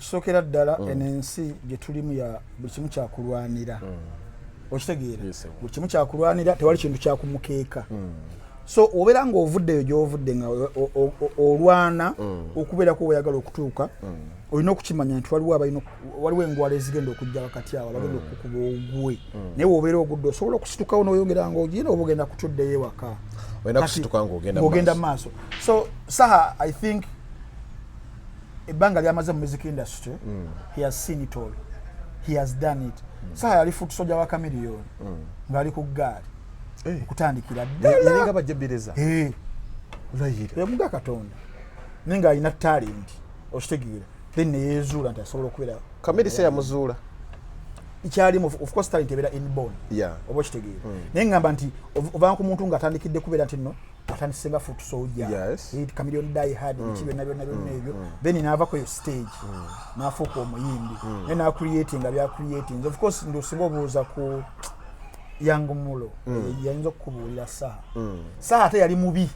Kisookera ddala, eno ensi gye tulimu ya buli kimu kyakulwanira. Okitegeera? Yes, sir. Buli kimu kyakulwanira, tewali kintu kyakumukeeka. So obeera ng'ovuddeyo gy'ovudde nga olwana okubeerako weyagala okutuuka, olina okukimanya nti waliwo abalina waliwo engwala ezigenda okujja wakati awo, abagenda okukuba ogwe. Naye wobeera ogudde, osobola okusitukawo n'oyongera ng'ogenda, oba ogenda kutuddeyo ewaka. Olina Kati kusituka ng'ogenda ng'ogenda mu maaso. So Saha, I think ebbanga lyamaze mu music industry, he has seen it all, he has done it. Saha yali foot soldier wa Chameleone ng'ali ku ggaali okutandikira ddala. Yalinga bajjabiriza. Eh, Layira. Emuga Katonda, naye ng'alina talent, okitegeera? Then neyezuula nti asobola okubeera. Kamiri se yamuzuula. Kyalimu, of course talent ebeera inborn. Oba okitegeera? Naye ngamba nti ovanga ku muntu ng'atandikidde kubeera nti nno atandise nga foot soldier, Chameleone die hard, biki byonna byonna byonna ebyo, then n'ava ku eyo stage n'afuuka omuyimbi, naye n'acreatinga byacreating. Of course ndi osinga obuuza ku Young Mulo, yayinza okukubuulira Saha. Saha ate yali mubi,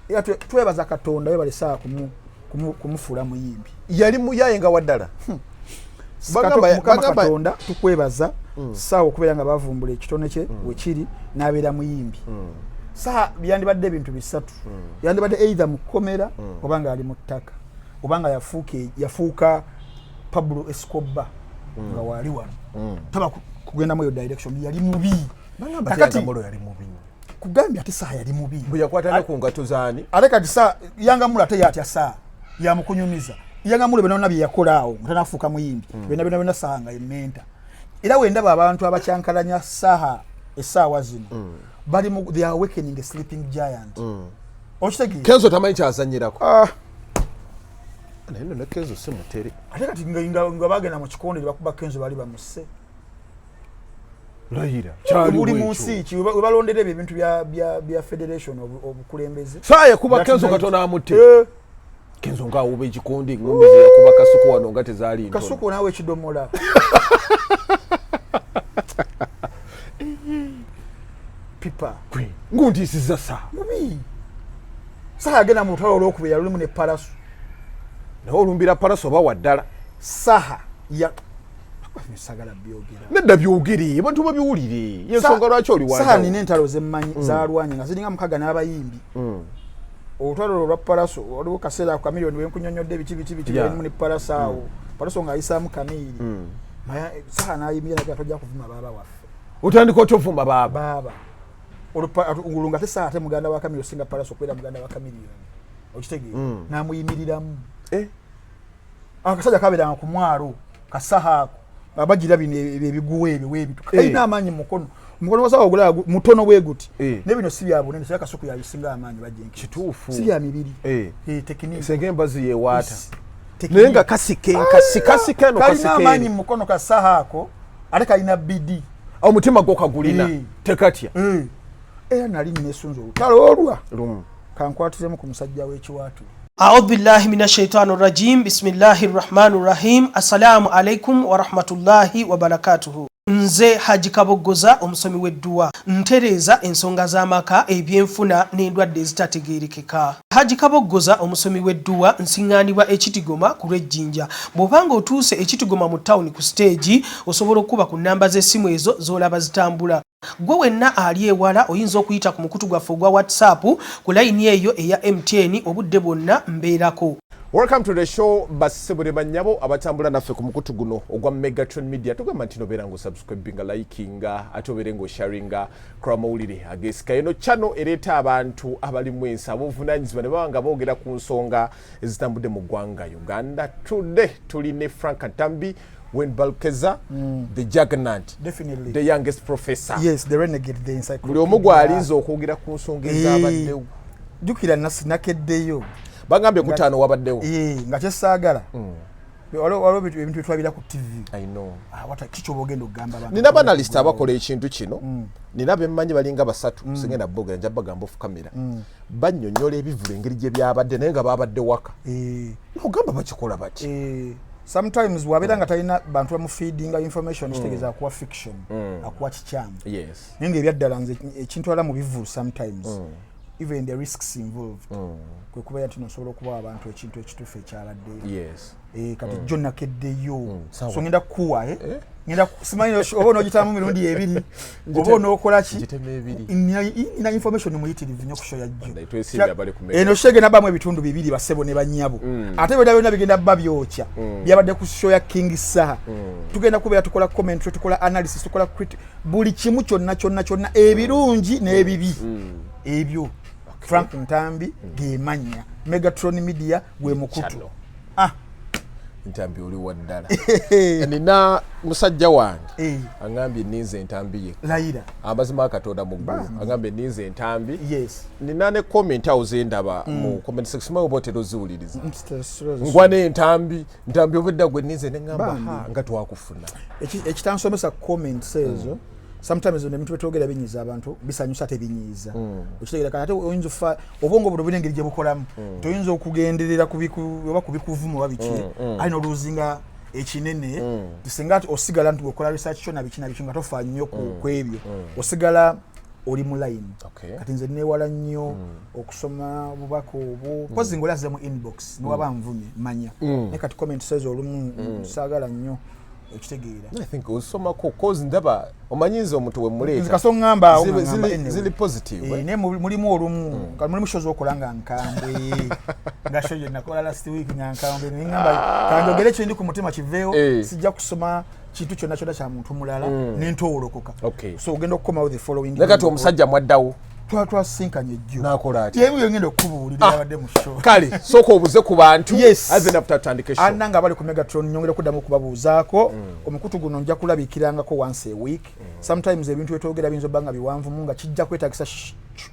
era twebaza Katonda webale Saha kumufuula muyimbi. Yali muyaye nga waddala. Mukama Katonda tukwebaza Saha okubeera nga bavumbula ekitone kye wekiri n'abeera muyimbi. Saha byandibadde ebintu bisatu: yandibadde either mu kkomera, oba nga ali mu ttaka, oba nga yafuuka Pablo Escobar nga waali wano taba kugendamu eyo direction. Yali mubi. Bagamba Kakati- Young Mulo yali mubi. Kugambye ate Saha yali mubi. Bwe yakwata ne ku ngato zaani? Ate kati sa Young Mulo ate yatya Saha, yamukunyumiza. Young Mulo byonna byonna bye yakola awo nga tanafuuka muyimbi, byonna byonna byonna Saha nga yementa. Era wendaba abantu abakyankalanya Saha essaawa zino, bali mu, they are awakening a sleeping giant. Okitegeera? Kenzo tamanyi kyazanyirako. Ah, Naye nno ne Kenzo si mutere. Ate kati nga bagenda mu kikonde ne bakuba Kenzo, bali bamusse. Layira. Buli mu nsi ki we balondera ebyo ebintu bya federation, obukulembeze? Saa yakuba That Kenzo night. katono amutte. Eh, Kenzo ng'awuba ekikonde, engombe ze yakuba Kasuku wano nga tezaali ntono. Kasuku naawe ekidomola. Pipa. Gwe, ng'ontiisizza saa. Mubi. Saha yagenda mu lutalo olwokubiri lulimu ne Palaso. Naye olumbira Palaso oba waddala. Saha ya sagala byogera. Nedda, byogere, abantu babiwulire, yensonga lwaki oli Saha wanjawulo. nina entalo zemmanyi zalwanye nga ziringa 6 n'abayimbi. Olutalo olwo lwa Palaso, waliwo kaseera ako Chameleone wenkunyonyodde biki biki biki, byalimu ne Palaso awo. Palaso ng'ayisaamu Kamiiri. Saha n'ayimirira naga, "Tojja kuvuma baaba waffe." Otandika otya ovuma baaba? Baaba olwo nga te Saha ate muganda wa Kamiri, osinga Palaso okubeera muganda wa Chameleone, okitegeera? N'amuyimiriramu. Eh, Akasajja kabeeranga ku mwalo kasaha ako nga bagira bino ebyo ebiguwa ebyo webitu. Kalina amaanyi mu mukono, omukono gwa Saha ogulaba mutono bwe guti. Ne bino si bya bunene, sira Kasuku yabisinga amaanyi bajjenke. Kituufu. Si bya mibiri. Eh. Technique. Senga embazi yewaata. Technique. Naye nga kasika enkasi, kasika eno. Kalina Kasika amaanyi eri mu mukono kasaha ako, ate kalina bidi. Omutima gwo kagulina. Tekatya. Era nali nesunza olutalo olwa Lumu. Kankwatiremu ku musajja w'ekiwaatu. أعوذ بالله من الشيطان الرجيم، بسم الله الرحمن الرحيم. السلام عليكم ورحمة الله وبركاته. Nze Haji Kaboggoza, omusomi w'edduwa, ntereeza ensonga z'amaka, ebyenfuna n'endwadde ezitategeerekeka. Haji Kaboggoza, omusomi w'edduwa, nsiŋŋaanibwa Ekitigoma ku lw'Ejjinja. Bw'obanga otuuse Ekitigoma mu tawuni ku siteegi, osobola okuba ku nnamba z'essimu ezo z'olaba zitambula. Gwe wenna ali ewala oyinza okuyita ku mukutu gwaffe ogwa WhatsApp ku layini eyo eya MTN, obudde bwonna mbeerako. Welcome to the show, bassebo ne bannyabo abatambula naffe ku mukutu guno ogwa Megatron Media. Tugamba nti nobeera ng'osubscribinga, likinga, ate obeere ng'osharinga ku mawulire ageesika. Eno channel ereeta abantu abalimu ensi, ab'obuvunaanyizibwa, ne baba nga boogera ku nsonga ezitambudde mu ggwanga Uganda. Today tuli ne Frank Ntambi Wenbalkeza, the juggernaut, Definitely. the youngest professor. Yes, the renegade, the encyclopedia. Buli omu gw'alinza okwogera ku nsonga ezabaddewo. Jjukira nakeddeyo. Bagambye kutaano wabaddewo. Eh, nga kyesaagala waliwo ebintu byetwabira ku TV. I know. Ah, kiki oba ogenda okugamba abantu? Nina banalist abakola ekintu kino, nina bemmanyi balinga basatu. Sigenda bogera, nja bagamba off camera. Bannyonnyola ebivulu engeri gye byabadde, naye nga babadde waka. Nogamba bakikola bati? Eh, sometimes wabeera nga talina bantu bamufeedinga information, kitegeeza akuwa fiction, akuwa kikyamu. Naye nga ebyaddala nze ekintwala mu bivulu sometimes Even the risks involved kwe kubeera nti nosobola okuba abantu ekintu ekituufu ekyabaddeyo. Kati jjo nakeddeyo. Sawa. So ngenda kukuwa, eh? Ngenda simanyi oba onoogitamu mirundi ebiri oba onookola ki. Ngitema ebiri. Nina information muyitirivu nnyo ku show ya jjo. Naye twesiimye abali ku Mega. Eno show egenda bamu ebitundu bibiri, basebo ne bannyabo, ate byonna byonna bigenda bba byokya. Byabadde ku show ya King Saha. Tugenda kubeera tukola commentary, tukola analysis, tukola buli kimu kyonna kyonna kyonna, ebirungi n'ebibi ebyo. Frank Ntambi gemanya, Megatron Media gwe mukutu. Channel. Ah. Ntambi oli wa ddala. Nina musajja wange aŋambye ninze entambi ye. Layira. Amazima akatonda mu ggulu, aŋambye ninze entambi. Nina ne comment awo zendaba mu comment section, simanyi oba otera oziwuliriza. Ngwa n'entambi, Ntambi obedda gwe ninze, neŋŋamba Bambi. ha nga twakufuna. Ekitansomesa comments ezo, sometimes ebintu byetwogera binyiiza abantu, bisanyusa, tebinyiiza, okitegeera? Kati ate oyinza ofa obwongo buno bulina engeri gye bukolamu, toyinza okugenderera oba kubikuvuma oba biki, aye noluuzinga ekinene singa ati osigala nti okola research kyo nabiki nabiki nga tofa nnyo ku ebyo, osigala oli mu line. Kati nze newala nnyo okusoma obubaka obwo pozi nga oli azze mu inbox niwaba nvumye manya, naye kati comment says olumu saagala nnyo, okitegeera? I think osomako, cause ndaba omanyi nze omuntu we Nze muleeta kaso ŋŋamba awo nga ŋŋamba anyway. Ziri positive, eh? Naye mulimu olumu nga mulimu show z'okola nga nkambwe, nga show gye nakola last week nga nkambwe, naye ŋŋamba kanjogere kindi ku mutima kiveewo. Sijja kusoma kintu kyonna kyonna kya muntu mulala nentowolokoka. So ogenda okukomawo the following Naye kati omusajja mwaddawo? Twasinkanye ejjo. N'akola atya? Yemu yongenda okukubuulira yabadde mu show. Kale sooka obuze ku bantu. Yes. Aze nafuta tutandike show. Anna nga bali ku Megatron, nyongera okuddamu okubabuuzaako. Omukutu guno nja kulabikirangako once a week. Sometimes ebintu byetwogera biyinza obba nga biwanvumu, nga kijja kwetagisa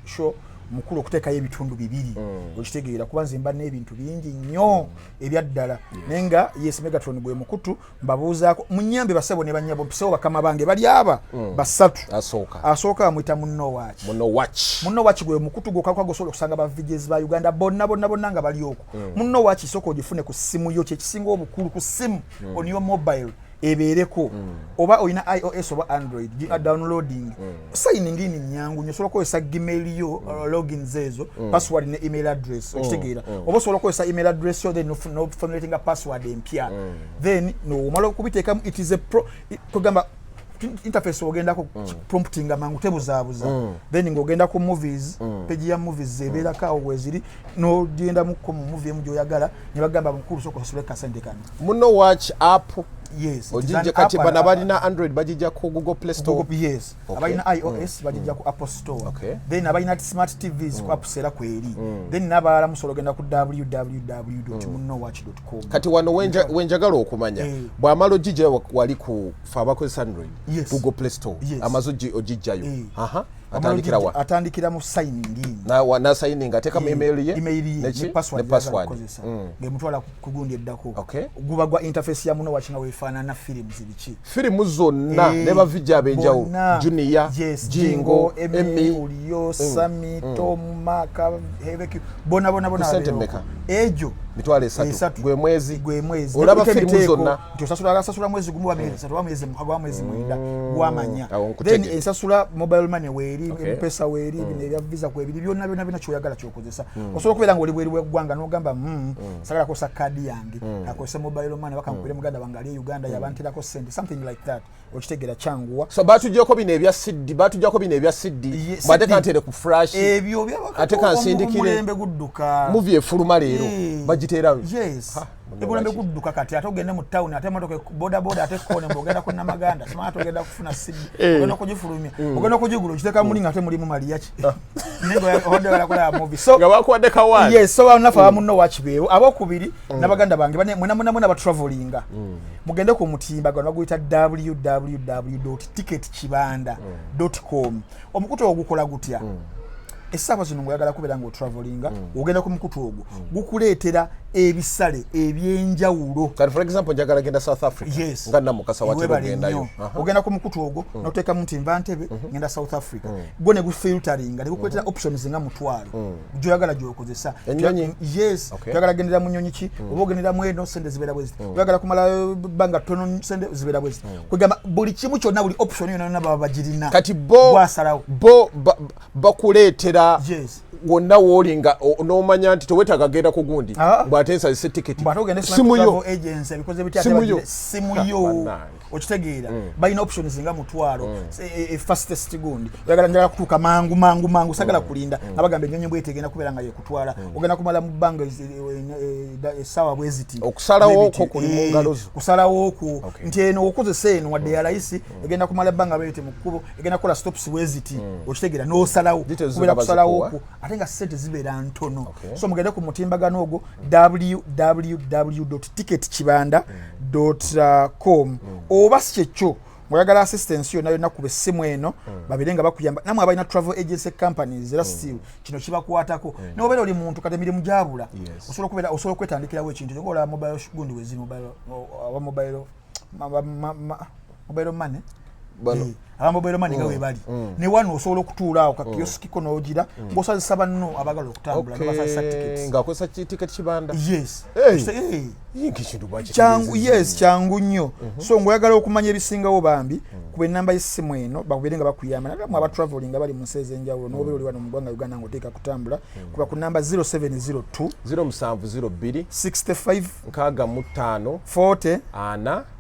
show mukulu okuteekayo ebitundu bibiri, okitegeera? Kuba nze mba n'ebintu bingi nnyo ebyaddala. Naye nga yes, Megatron gwe mukutu. Mbabuuzaako munyambe basebo ne bannyabo, mpisewo bakama bange bali aba basatu. Asooka. Asooka bamuyita Munno Waaki. Muno Watch. Munno Waki gwe mukutu gwokka gosobola okusanga ba VJs ba Uganda bonna bonna bonna nga bali okwo. Munno Waki sooka ogifune ku ssimu yo, kyekisinga obukulu, ku ssimu, on your mobile ebeereko, oba olina iOS oba Android, downloading, signing in nyangu nnyo. Osobola okukozesa Gmail yo, logins ezo, password ne email address, okitegeera? Oba osobola okukozesa email address yo, then noformulatinga password empya, then nomala okubiteekamu. It is a pro kugamba interface ogendako promptinga mangu, tebuzaabuza. Then ng'ogenda ku movies page ya movies ebeerako awo weziri, n'ogendamuko mu movie emu gy'oyagala, ne bagamba mukulu sooka osasule kasente kano. Muno Watch app. Yes. Ogijja kati bano abalina Android bagijja ku Google Play Store? Google, yes. Abalina iOS bagijja ku Apple Store. Then abalina smart TVs ku apps era kweri. Then n'abalala musobola ogenda ku www.munowatch.com. Kati wano wenjagala okumanya, bw'amala ogijja wali ku fe abakozesa Android, Google Play Store, amaze ogijjayo, aha, atandikira wa? Atandikira mu signing in. Nasigninga, ateekamu email ye. Email ye. Neki? Ne password. Ne password. Kozesa ng'emutwala ku gundi eddako. Guba gwa interface ya Muno Watch nga weefaanana, films biki. Firimu zonna ne ba VJ ab'enjawulo. Bonna. Junior, yes, Jingo, Jingo, Emmy, Emmy. Uliyo, Sami, Tom, Maka, Hebeku, bonna bonna bonna. Ku ssente babeera mmeka? okwo. Egyo 30,000. 3,000. Gwe mwezi. Gwe mwezi. Olaba Kuliko firimu emiteeko zonna. nti osasula asasula mwezi gumu oba myezi 3 oba mwezi 6 oba mwezi 9, gwamanya. Awo nkutegedde. Then ensasula mobile money weeri, Mpesa weeri, bino ebya Visa kwebiri, byonna byonna byonna kyoyagala kyokozesa. Osobola okubeera nga oli bweru bw'eggwanga n'ogamba, sagala kukozesa kaadi yange, kakozese mobile money, bakankubire muganda wange ali e Uganda yabanterako sente," something like that, okitegeera? Kyanguwa. So batuggyako bino ebya CD, batuggyako bino ebya CD, bw'ate CD. kantere ku flash. Ebyo Ate kansindikire. Omulembe gudduka. Movie efuluma leero, bagiteera. Yes. Ha, muno Omulembe waki. gudduka. Kati ate ogende mu town, ate emotoka boda boda, ate kone mbu ogenda ku Namaganda, simanyi ate ogenda kufuna CD, ogenda kugifulumya, ogenda okugigula, okiteeka muli nga ate mulimu maliyaki, naye nga obadde oyagala kulaba movie. So nga bakuwadde kawaani. Yes, so banafe abamunno wakibeewo abokubiri n'abaganda bange mwena mwena mwena batravelinga, mugende ku mutimbagano baguyita www.ticketkibanda.com. Omukutu ogwo gukola gutya? Essaawa zino ngaoyagala kubeera nga otravelinga, ogenda ku mukutu ogwo, gukuleetera ebisale ebyenjawulo. Kati for example njagala genda South Africa, nga Namukasa watera Webale ogendayo. nnyo. Ogenda ku mukutu ogwo noteekamu nti nva Ntebe ngenda South Africa, gwo ne gufilteringa ne gukuleetera options nga 10,000 gyoyagala gyokozesa. Ennyonyi? Yes. Oyagala gendera mu nyonyi ki, oba ogendera mu eno, sente zibeera bwezi. Oyagala kumala bbanga ttono, sente zibeera bwezi. Kwegamba buli kimu kyonna, buli option yonna yonna baba bagirina. Kati bo Gwasalawo. Bo bakuleetera Wonna wooli nga n'omanya nti tewetaaga genda ku gundi, Ah. bw'ate nsazise tiketi. Bw'ate ogende Simu yo. travel agency, ebikoze bitya, ate Simu yo. simu Ha, yo. Bannange. Okitegeera, balina options nga 1000. Fastest gundi, oyagala, njagala kutuuka mangu mangu mangu, sagala kulinda, nga bagamba ennyonyi bwete egenda kubeera nga yekutwala, ogenda kumala mu bbanga essaawa bwe ziti. Okusalawo Bwe biti. okwo kuli mu ngalo zo. Kusalawo okwo nti eno okozesa eno, wadde ya layisi, egenda kumala ebbanga bwete mu kkubo, egenda kukola stops bwe ziti. Okitegeera, n'osalawo. Details kubeera zonna kusalawo bazikuwa. okwo, ate nga sente zibeera ntono. So mugende ku mutimbagano ogwo www ticket kibanda com, oba si kyekyo, ngaoyagala assistance yonna yonna, kuba essimu eno babire nga bakuyamba. Namwe abalina travel agency companies, era still kino kibakwatako. Nobeera oli muntu kati emirimu gyabula, osobola okubeera, osobola okwetandikirawo ekintu nga olaba mobile gundi weziri, mobile, aba mobile mobile money. Bano. Aba mobile money nga webali ne wano, osobola okutuula awo ka kiosk ko n'ogira ng'osazisa banno abagala okutambula, nga basazisa tickets. Ng'akozesa ticket kibanda. Yes. Hey. Hey. Yinka ekintu. Kyangu, yes, kyangu nnyo. So ng'oyagala okumanya ebisingawo, bambi kuba enamba y'essimu eno, bakubeere nga bakuyamba. Naddala mu aba traveling abali mu nsi ez'enjawulo, n'obeera oli wano mu ggwanga Uganda ng'oteeka kutambula, kuba ku namba 0702 0702 65 65 40 4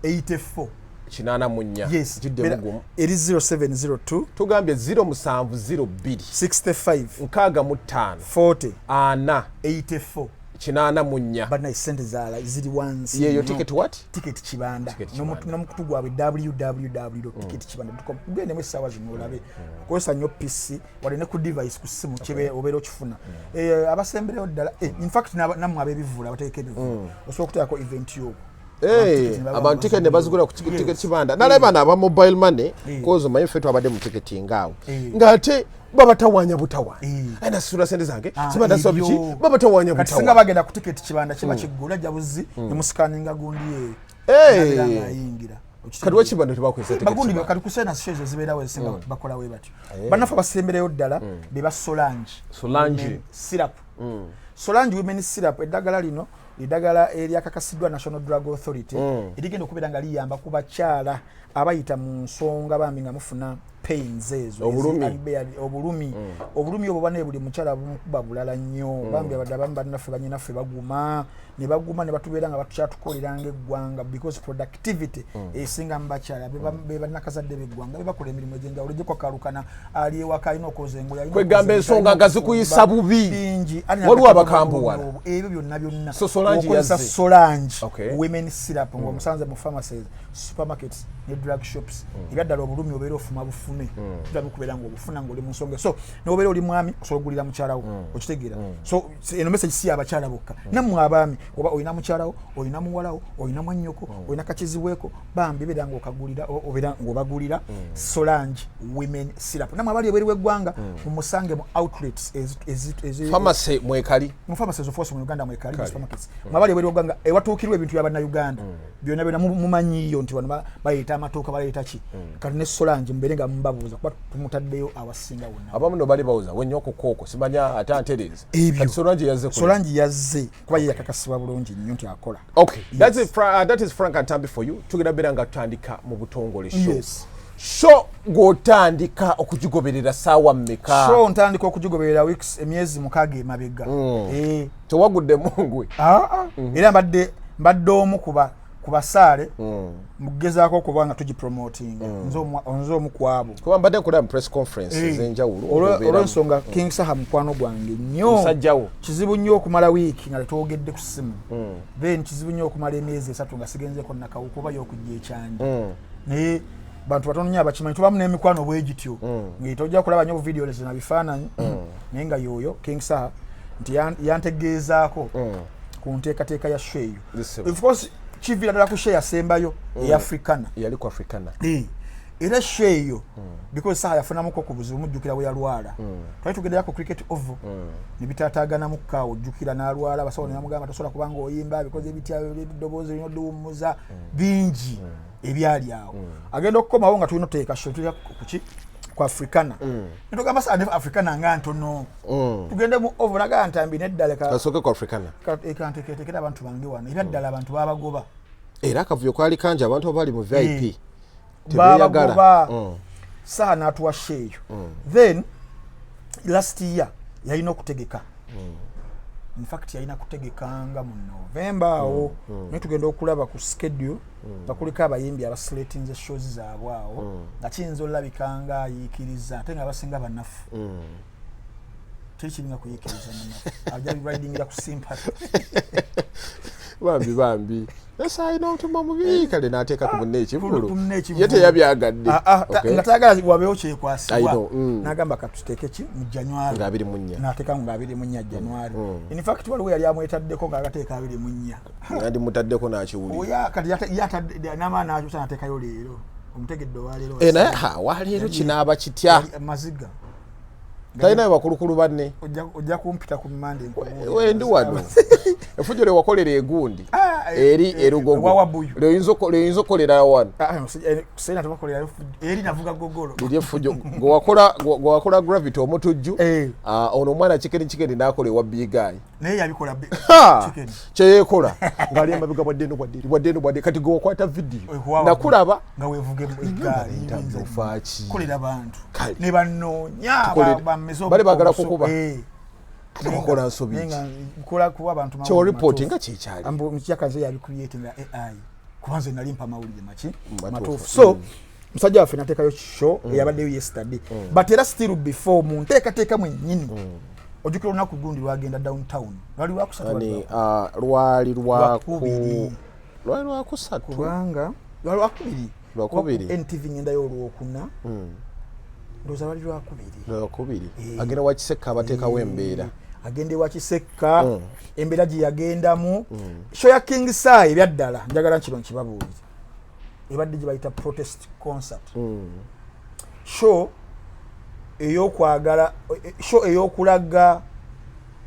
84. 84. Yes. Giddemu. Gumu. Eri 0702 Tugambye 0702 65 65 40 4 84. 84. Bannaye, sente zaala ziri wansi Yeyo nnyo. Ticket what? Ticket Kibanda. Ticket Kibanda. N'omukutu gwabwe www ticket kibanda com. Ugendemu essaawa zino olabe, kozesa nnyo PC wadde ne ku device, ku ssimu kibe obeera okifuna. Abasembereyo ddala, in fact nammwe ab'ebivvulu, abateeka ebivvulu, osobola okuteekako event yoku. Abantu ticket ne bazigula ku ticket kibanda. Nalaba bano aba mobile money, kozi omanyi ffe twabadde mu ticketing awo, ng'ate babatawanya butawaanya. Aye, nasasula sente zange, Ah, sibadasaba ebyo. biki, babatawanya Kati singa butawaanya. bagenda ku Ticket Kibanda, kiba kiggula jabuzi, nemusikaninga gundi ye, nabeera ng'ayingira. Kati wakibanda tebakozesa ticket Bagundi kibanda. kati kusena shows ezibeerawo ezisinga bakola we batyo. Bannaffe abasembereyo ddala be ba Solange. Solange. Women syrup. Solange Women Syrup, eddagala lino eddagala eryakakasiddwa National Drug Authority, erigenda okubeera nga liyamba ku bakyala abayita mu nsonga, bambi nga mufuna pains ezo. Obulumi. Obulumi, obulumi obwo bane buli mukyala bumukuba bulala nnyo. Bambi abadde abamu bannaffe, banyinaffe baguma ne baguma ne batubeera nga batukyatukolera ng'eggwanga, because productivity esinga mu bakyala. Be bannakazadde b'eggwanga, be bakola emirimu egy'enjawulo gyekwakkalukana. Ali ewaka alina okwoza engoye, alina Kwegamba okwoza ensonga alina nga zikuyisa okufumba. bubi. Bingi. Waliwo abakambuwala. Ebyo byonna byonna. So Solange Okozesa yazze. Solange Women Syrup ng'omusanze mu pharmacies, supermarkets ne drug shops. Ebyaddala obulumi obeera ofuma bufume, tulamu kubeera ng'obufuna ng'oli mu nsonga. So nobeera oli mwami, osobola okugulira mukyalawo. Okitegeera? So eno message si abakyala bokka, nammwe abaami, oba olina mukyalawo, olina muwalawo, olina mwannyoko, olina kakizibweko, bambi beera ng'okagulira, obeera ng'obagulira Solange Women Syrup. Nammwe abali ebweru w'eggwanga, mumusange mu outlets Pharmacy mwekali. Mu pharmacies, of course, mu Uganda mwekali, mu supermarkets. Mwabali ebweru w'eggwanga, ewatuukirwa ebintu bya Bannayuganda byonna byonna, mumanyiyo nti wano baleeta amatooka, baleeta ki. Kati ne Solange mubeere nga mubabuuza, kuba tumutaddeyo awasinga wonna. Abamu no bali bawuza wenywa ku kooko, simanya ate antereeza. Ebyo. Kati Solange yazze Solange yazze kuba ye yakakasibwa bulungi nnyo nti akola. Okay, that's it, that is Frank Antambi for you. Tugenda beera nga tutandika mu butongole show. Yes. Show ng'otandika okugigoberera saawa mmeka? So ntandika okugigoberera weeks, emyezi 6 emabega. Tewagudde mungwe? Ah, ah. Era mbadde omu kuba ku basaale mugezaako okuba nga tugipromotinga. Nze omu ku abo. Kuba mbadde nkulaba mu press conference ez'enjawulo, ng'obeeramu. Olw'ensonga King Saha mukwano gwange nnyo. Musajjawo. Kizibu nnyo okumala wiiki nga tetwogedde ku ssimu. Then kizibu nnyo okumala emyezi 3 nga sigenzeko Nakawuka oba y'okujja ekyanja. Naye bantu batono nnyo abakimanyi, tubamu n'emikwano bwe gityo, nga tojja kulaba nnyo buvidiyo zino bifaananyi, naye nga yoyo King Saha nti yantegeezaako ku nteekateeka ya show eyo. Yes, sir. Of course kiviira ddala ku show yasembayo eya Africana. Yali ku Africana. Era show eyo, because Saha yafunamuko ku buzibu, mujjukira bwe yalwala, twali tugendera ku Cricket Oval ne bitaataaganamu kaawo, ojjukira n'alwala, abasawo ne bamugamba tosobola kubanga oyimba, bikoze bitya, eddoboozi lino diwummuza, bingi ebyali awo. Agenda okukomawo nga tulina oteeka show, tulina kuki ku Africana, netugamba saa ne Africana nga ntono, tugende mu Oval. Nagaa Ntambi neddala Kasooke ku Africana. Kanteketekera abantu bange wano. Era ddala abantu babagoba. Era akavuyo kaali kangi, abantu abali mu VIP tebeeyagala. Babagoba. Saha n'atuwa show eyo. Then last year Yalina okutegeka. In fact, yalina kutegekanga mu November awo, naye tugenda okulaba ku schedule nga kuliko abayimbi abasletinze shows zaabwe awo, nga kiyinza olabika nga ayiikiriza, ate nga abasinga banafu. Teri kiringa kuyiikiriza munafu, ajja ridingira ku sympathy. Bambi, bambi, nasa alina omutima mubi. Kale n'ateeka ku munne ekivulu. Ku munne ekivulu. Ye teyabyagadde. Ah, ah, nga tayagala wabeewo kyekwasibwa. I know. N'agamba katuteeke ki mu January. Nga 24. N'ateekamu nga 24 January. In fact, waliwo yali amwetaddeko ng'agateeka 24. Nandi mutaddeko n'akiwulira. Oya kati yatadde n'amaani, n'akyusa n'ateekayo leero. Omutegedde owaleero? Eh, naye ha, waleero kinaaba kitya? Maziga. Talinayo bakulukulu banne. Ojja kumpita ku Mande nkubuulire. Wendi wano efujjo lyewakolera egundi Ah, eri erugogo ewa Wabuyu. lyoyinza okukolera wano. Ah, Sena tebakolerayo eri, navuga gogolo. Liri effujjo gwe wakola Gravity Omutujju. Ah, ono omwana Chicken, Chicken n'akola ewa Bigayi. Naye yabikola Chicken. Kyeyekola ng'ali emabega, bwadde eno, bwadde eri, bwadde eno, bwadde. Kati gwe wakwata vidiyo. Wabuyu. Nakulaba. Nga wevuga eggaali. Ntambi, ofaaki? Kolera bantu. Kale. Ne banoonya. Bameze. Bali baagala kukuba. Ate wakola nsobi ki? Nkola kuba abantu mawulire Kyewaripoti matuufu. nga kyekyali. Ambu mukyakaze yabicreatinga AI, kuba nze nali mpa mawulire maki? Matuufu. Matuufu. So musajja waffe nateekayo show eyabaddeyo yesterday, but era still before mu nteekateeka mwennyini, ojjukira olunaku gundi lwagenda downtown, lwali lwakusatu? Ani, ah, lwali lwaku Lwakubiri. Lwali lwakusatu. Kubanga lwali lwakubiri. Lwakubiri. Kuba ku NTV ngendayo olwokuna, ndowooza lwali lwakubiri. Lwakubiri agenda wa Kisekka, abateekawo embeera. Agenda ewa Kisekka, embeera gye yagendamu, show ya King Saha, ebyaddala njagala nkino nkibabuulire, ebadde gye bayita protest concert, show ey'okwagala, show ey'okulaga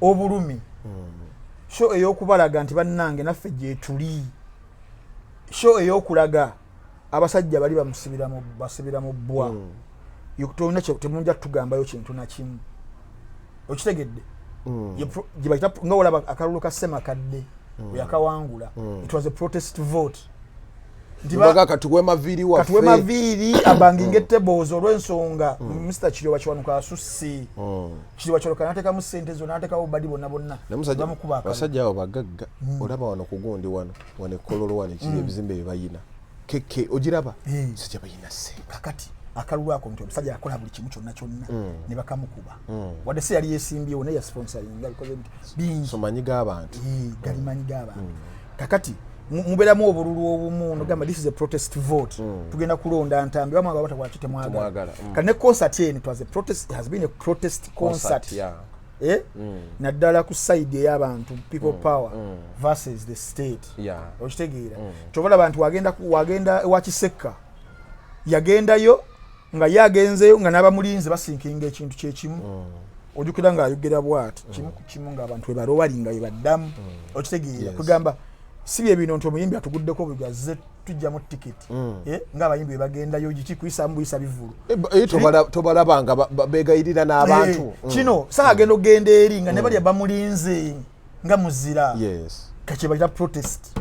obulumi, show ey'okubalaga nti bannange naffe gyetuli, show ey'okulaga abasajja bali bamusibira mu basibira mu bbwa. Tolina temunja tugambayo kintu nakimu, okitegedde? Gye bayita nga olaba akalulu ka Semakadde we yakawangula, it was a protest vote nti baga katuwe maviiri waffe. Katuwe maviiri abanginga tables olw'ensonga Mr Kiryowa Kiwanuka asusse. Kiryowa Kiwanuka n'ateekamu sente zo, n'ateekawo badi bonna bonna. Naye musajja bamukuba akalulu. Basajja abo bagagga. Olaba wano ku gundi, wano wano ekololo wano ekiri, ebizimbe bye bayina keke ogiraba. Sajja bayina sente. Kakati akalulu ako nti omusajja yakola buli kimu kyonna kyonna ne bakamukuba, wadde si yali yesimbyewo, naye yasponsoringa, bikoze biti bingi. So manyi g'abantu. Gali manyi g'abantu. Kakati mubeeramu obululu obumu nogamba this is a protest vote, tugenda kulonda Ntambi bamwe batakwaki temwagala. Temwagala. Kati ne concert eno, it was a protest, it has been a protest concert. Eh? Naddala ku side ey'abantu people power versus the state. Okitegeera? Kyova olaba nti wagenda ewa Kisekka, yagendayo nga ye agenzeyo nga n'abamulinze basinkinga ekintu kyekimu. Ojjukira ng'ayogera bwati kimu ku kimu ng'abantu webalowali nga webaddamu, okitegeera? Kugamba si bye bino nti omuyimbi atuguddeko bugazze tujjamu tiketi. Eh, ng'abayimbi bwe bagendayo giki kuyisaamu buyisa bivulu. Eh, eh, tobalaba nga begayirira n'abantu. Kino saa agenda okugenda eri nga ne balya bamulinze nga muzira. Kakyebalira protest,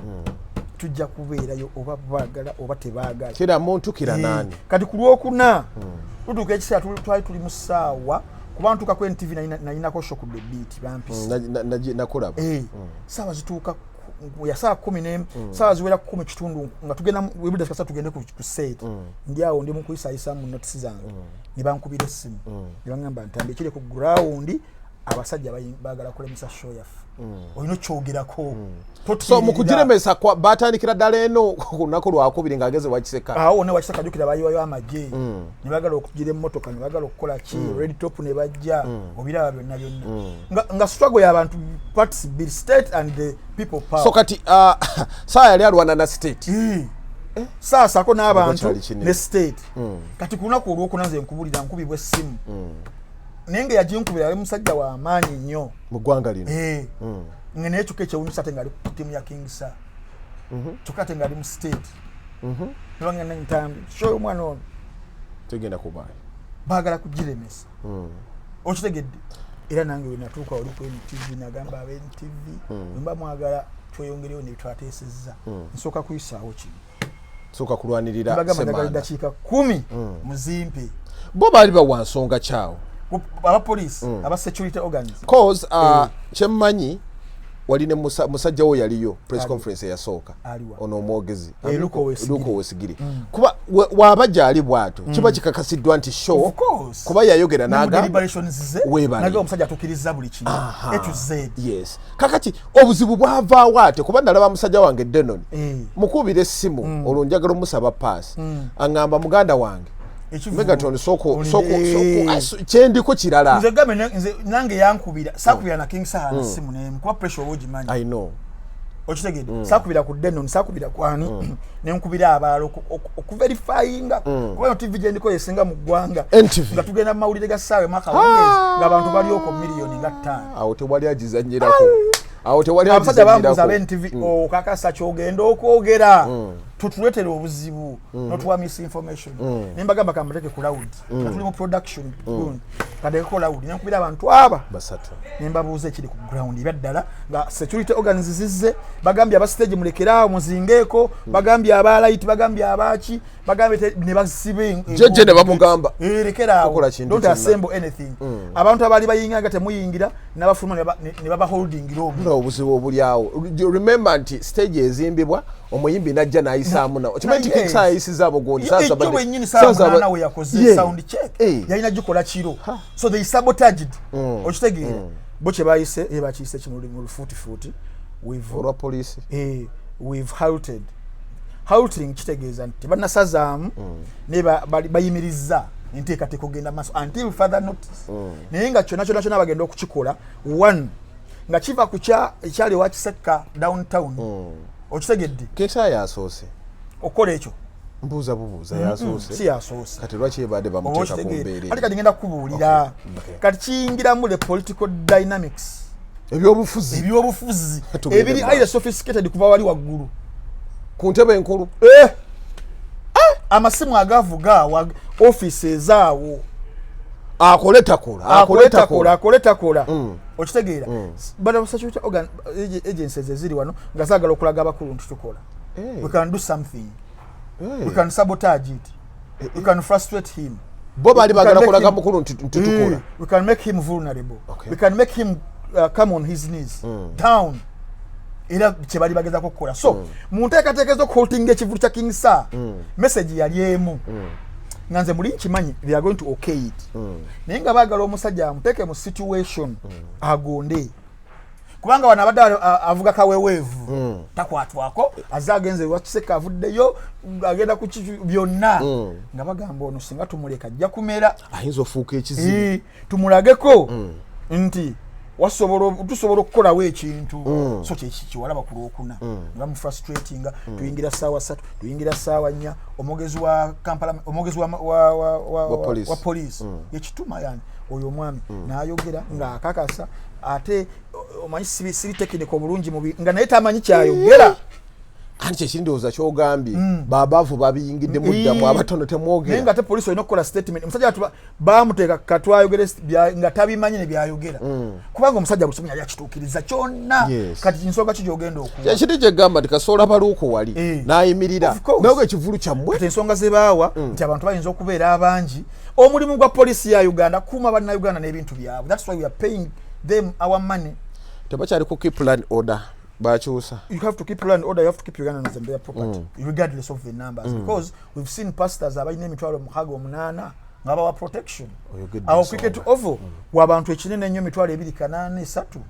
tujja kubeerayo oba baagala oba tebaagala. Kira muntu kira nani. Kati ku lwokuna lutuuka ekiseera, twali tuli mu ssaawa kuba ntuuka ku NTV, nalinako show ku The Beat, bampisa. Nakulaba. Saawa zituuka ya saawa 11, saawa ziwera 10 kitundu nga tugenda webudde kasa tugende ku set. Ndi awo ndi mu kuyisayisa mu notisi zange, ne bankubira essimu ne baŋŋamba, "Ntambi, ekiri ku ground, abasajja baagala kulemesa show yaffe, olina okyogerako." So mu kugiremesa batandikira ddala eno ku lunaku lwakubiri ng'ageze wakiseka. Awo wonna wakiseka, jjukira bayiwayo amagye ne baagala okugira emmotoka, ne baagala okukola ki, red top ne bajja, obiraba byonna byonna nga struggle y'abantu parts bbiri, state and the people power. So kati saa yali alwana na state. Saasako n'abantu Kyali kinene. ne state. Kati ku lunaku olwokuna nze nkubulira nkubibwa essimu, naye nga yaginkubira yali musajja wa maanyi nnyo mu ggwanga lino. Eh. Nga naye kyokka ekyewunyisa ate ngaali ku ttiimu ya King Saha, kyokka ate ngaali mu state. Nibagenda, "Ntambi, show omwana ono tegenda kubaayo." Baagala kugiremesa, okitegedde? Era nange we natuuka oli ku NTV, nagamba aba NTV, bwemba mwagala tweyongereyo nebitwateesezza, nsooka kuyisaawo kino. Sooka kulwanirira Bagamba njagala Semanda. eddakiika 10 muzimpe. Bo baali bawa nsonga kyawo? Aba police, aba security organs. Cause kyemmanyi wali ne musajja wo yaliyo press conference eyasooka, ono omwogezi. Eh, Luke Owesigire. Luke Owesigire. Kuba waaba gyali bw'atyo, kiba kikakasiddwa nti show, Of course. kuba yayogera Ne mu n'agamba deliberations ze, Weebale. nagamba omusajja atuukiriza buli kimu A to Z. Yes, kakati obuzibu bwavaawo ate kuba nalaba musajja wange Denon, mukubira essimu, olwo njagala omusaba paasi, aŋŋamba, "Muganda wange Megatron, soko soko soko kyendiko kirala." Nze gambe nze nange yankubira, sakubira na King Saha na simu nemu, kuba pressure oba ogimanyi. I know. Okitegedde? Sakubira ku Denon, sakubira ku ani, nenkubira abalala okuverifyinga, kuba eno TV gyendiko yesinga mu ggwanga. NTV. Nga tugenda mu mawulire ga ssaawa emu akawungeezi, ng'abantu bali okwo 5 miliyoni. Awo tewali agizanyirako, awo tewali Abasajja bambuuza, agizanyirako. aba NTV, "Okakasa kyogenda okwogera? Tutuleetera obuzibu notuwa misinformation." Nembagamba, "Kamuteke ku loud," nga tuli mu production gundi, "Kantekeko loud." Nenkubira abantu aba basatu. Nembabuuza ekiri ku ground ebyaddala, nga security organs zizze, bagambye aba stage mulekeraawo muzingeeko, bagambye aba light, bagambye abaki, bagambye ne basiba Jjajja ne bamugamba, Eh, lekeraawo, "Tokola kintu don't kyonna." assemble anything. Abantu abaali bayingira nga temuyingira, nabafuluma ne babaholdingira omwo. Nga obuzibu obuli awo, You remember nti stage ezimbibwa, omuyimbi najja n'ayisaamu nawo, okimanyi nti King Saha ayisiza abo gundi. Ekyo bwennyini, saa 8 we yakoze sound check, yalina gikola kiro, so they sabotaged. Okitegeera? Bo kye bayise, ye bakiyise ki mu lufuutifuuti? Olwa poliisi. We've halted. Halting kitegeeza nti tebannasazaamu, naye bayimirizza enteekateeka ogenda maaso until further notice. Naye nga kyonna kyonna kyonna bagenda okukikola, one nga kiva ku ekyali ewa Kisekka downtown. Okitegedde? King Saha yasoose Okukola ekyo? Mbuuza bubuuza, yasoose? Si yasoose. Kati lwaki ebadde Oba bamuteeka ku okitegeera? mbeera? Ate kati ngenda kukubuulira. Kati kiyingiramu the political dynamics. Ebyobufuzi. Ebyobufuzi Tugende ebiri mu maaso. highly sophisticated kuva wali waggulu ku ntebe enkulu. Eh! Amasimu agavuga office ezaawo. Akole takola. Akole takola, akole takola. Okitegeera? Bano security organ agencies eziri wano nga zaagala okulaga abakulu nti tukola, we can do something, we can sabotage it, we can frustrate him. Bo baali bagala kulaga mukulu nti tukola. We can make him vulnerable. We can make him come on his knees down. Era kyebali bagezako okukola. So mu nteekateeka ez'okuhaltinga ekivulu kya King Saha, message yali emu, nga nze muli nkimanyi they are going to okay it, naye nga baagala omusajja amuteeke mu situation agonde, kubanga wano abadde avuga kaweweevu, takwatwako, azze agenze ewa Kiseka, avuddeyo agenda ku byonna, nga bagamba ono singa tumuleka ajja kumera. Ayinza ofuuka ekizibu. Tumulageko nti tusobola okukolawo ekintu. So kyekiwalaba ku Lwokuna, ne bamufrustratinga, tuyingira ssaawa 3, tuyingira ssaawa 4, omwogezi wa Kampala, omwogezi wa police yekituma, yani oyo omwami n'ayogera ng'akakasa, ate omanyi siri technical bulungi mubi, nga naye tamanyi kyayogera. Anti kyekiri, ndowooza kyogambye, babaavu babiyingidde muddamu, abatono temwogera. Naye nga ate poliisi olina okukola statement. Omusajja bamuteeka katwayogere nga tabimanyi ne byayogera, kubanga omusajja buli kimu yali akituukiriza kyonna. Kati nsonga ki gyogenda okuwa? Kyekiri kyegamba nti kasoola baluuko wali n'ayimirira naye ekivulu kyammwe. Kati ensonga zebaawa nti abantu bayinza okubeera abangi. Omulimu gwa poliisi ya Uganda kuuma Bannayuganda n'ebintu byabwe. That's why we are paying them our money. Tebakyali ku keep law and order, bakyusa. You have to keep law and order, you have to keep Ugandans and their property, regardless of the numbers, because we've seen pastors abalina emitwalo mukaaga, omunaana, nga bawa protection. Awo Cricket Oval, wabantu ekinene ennyo 2,800 8,000.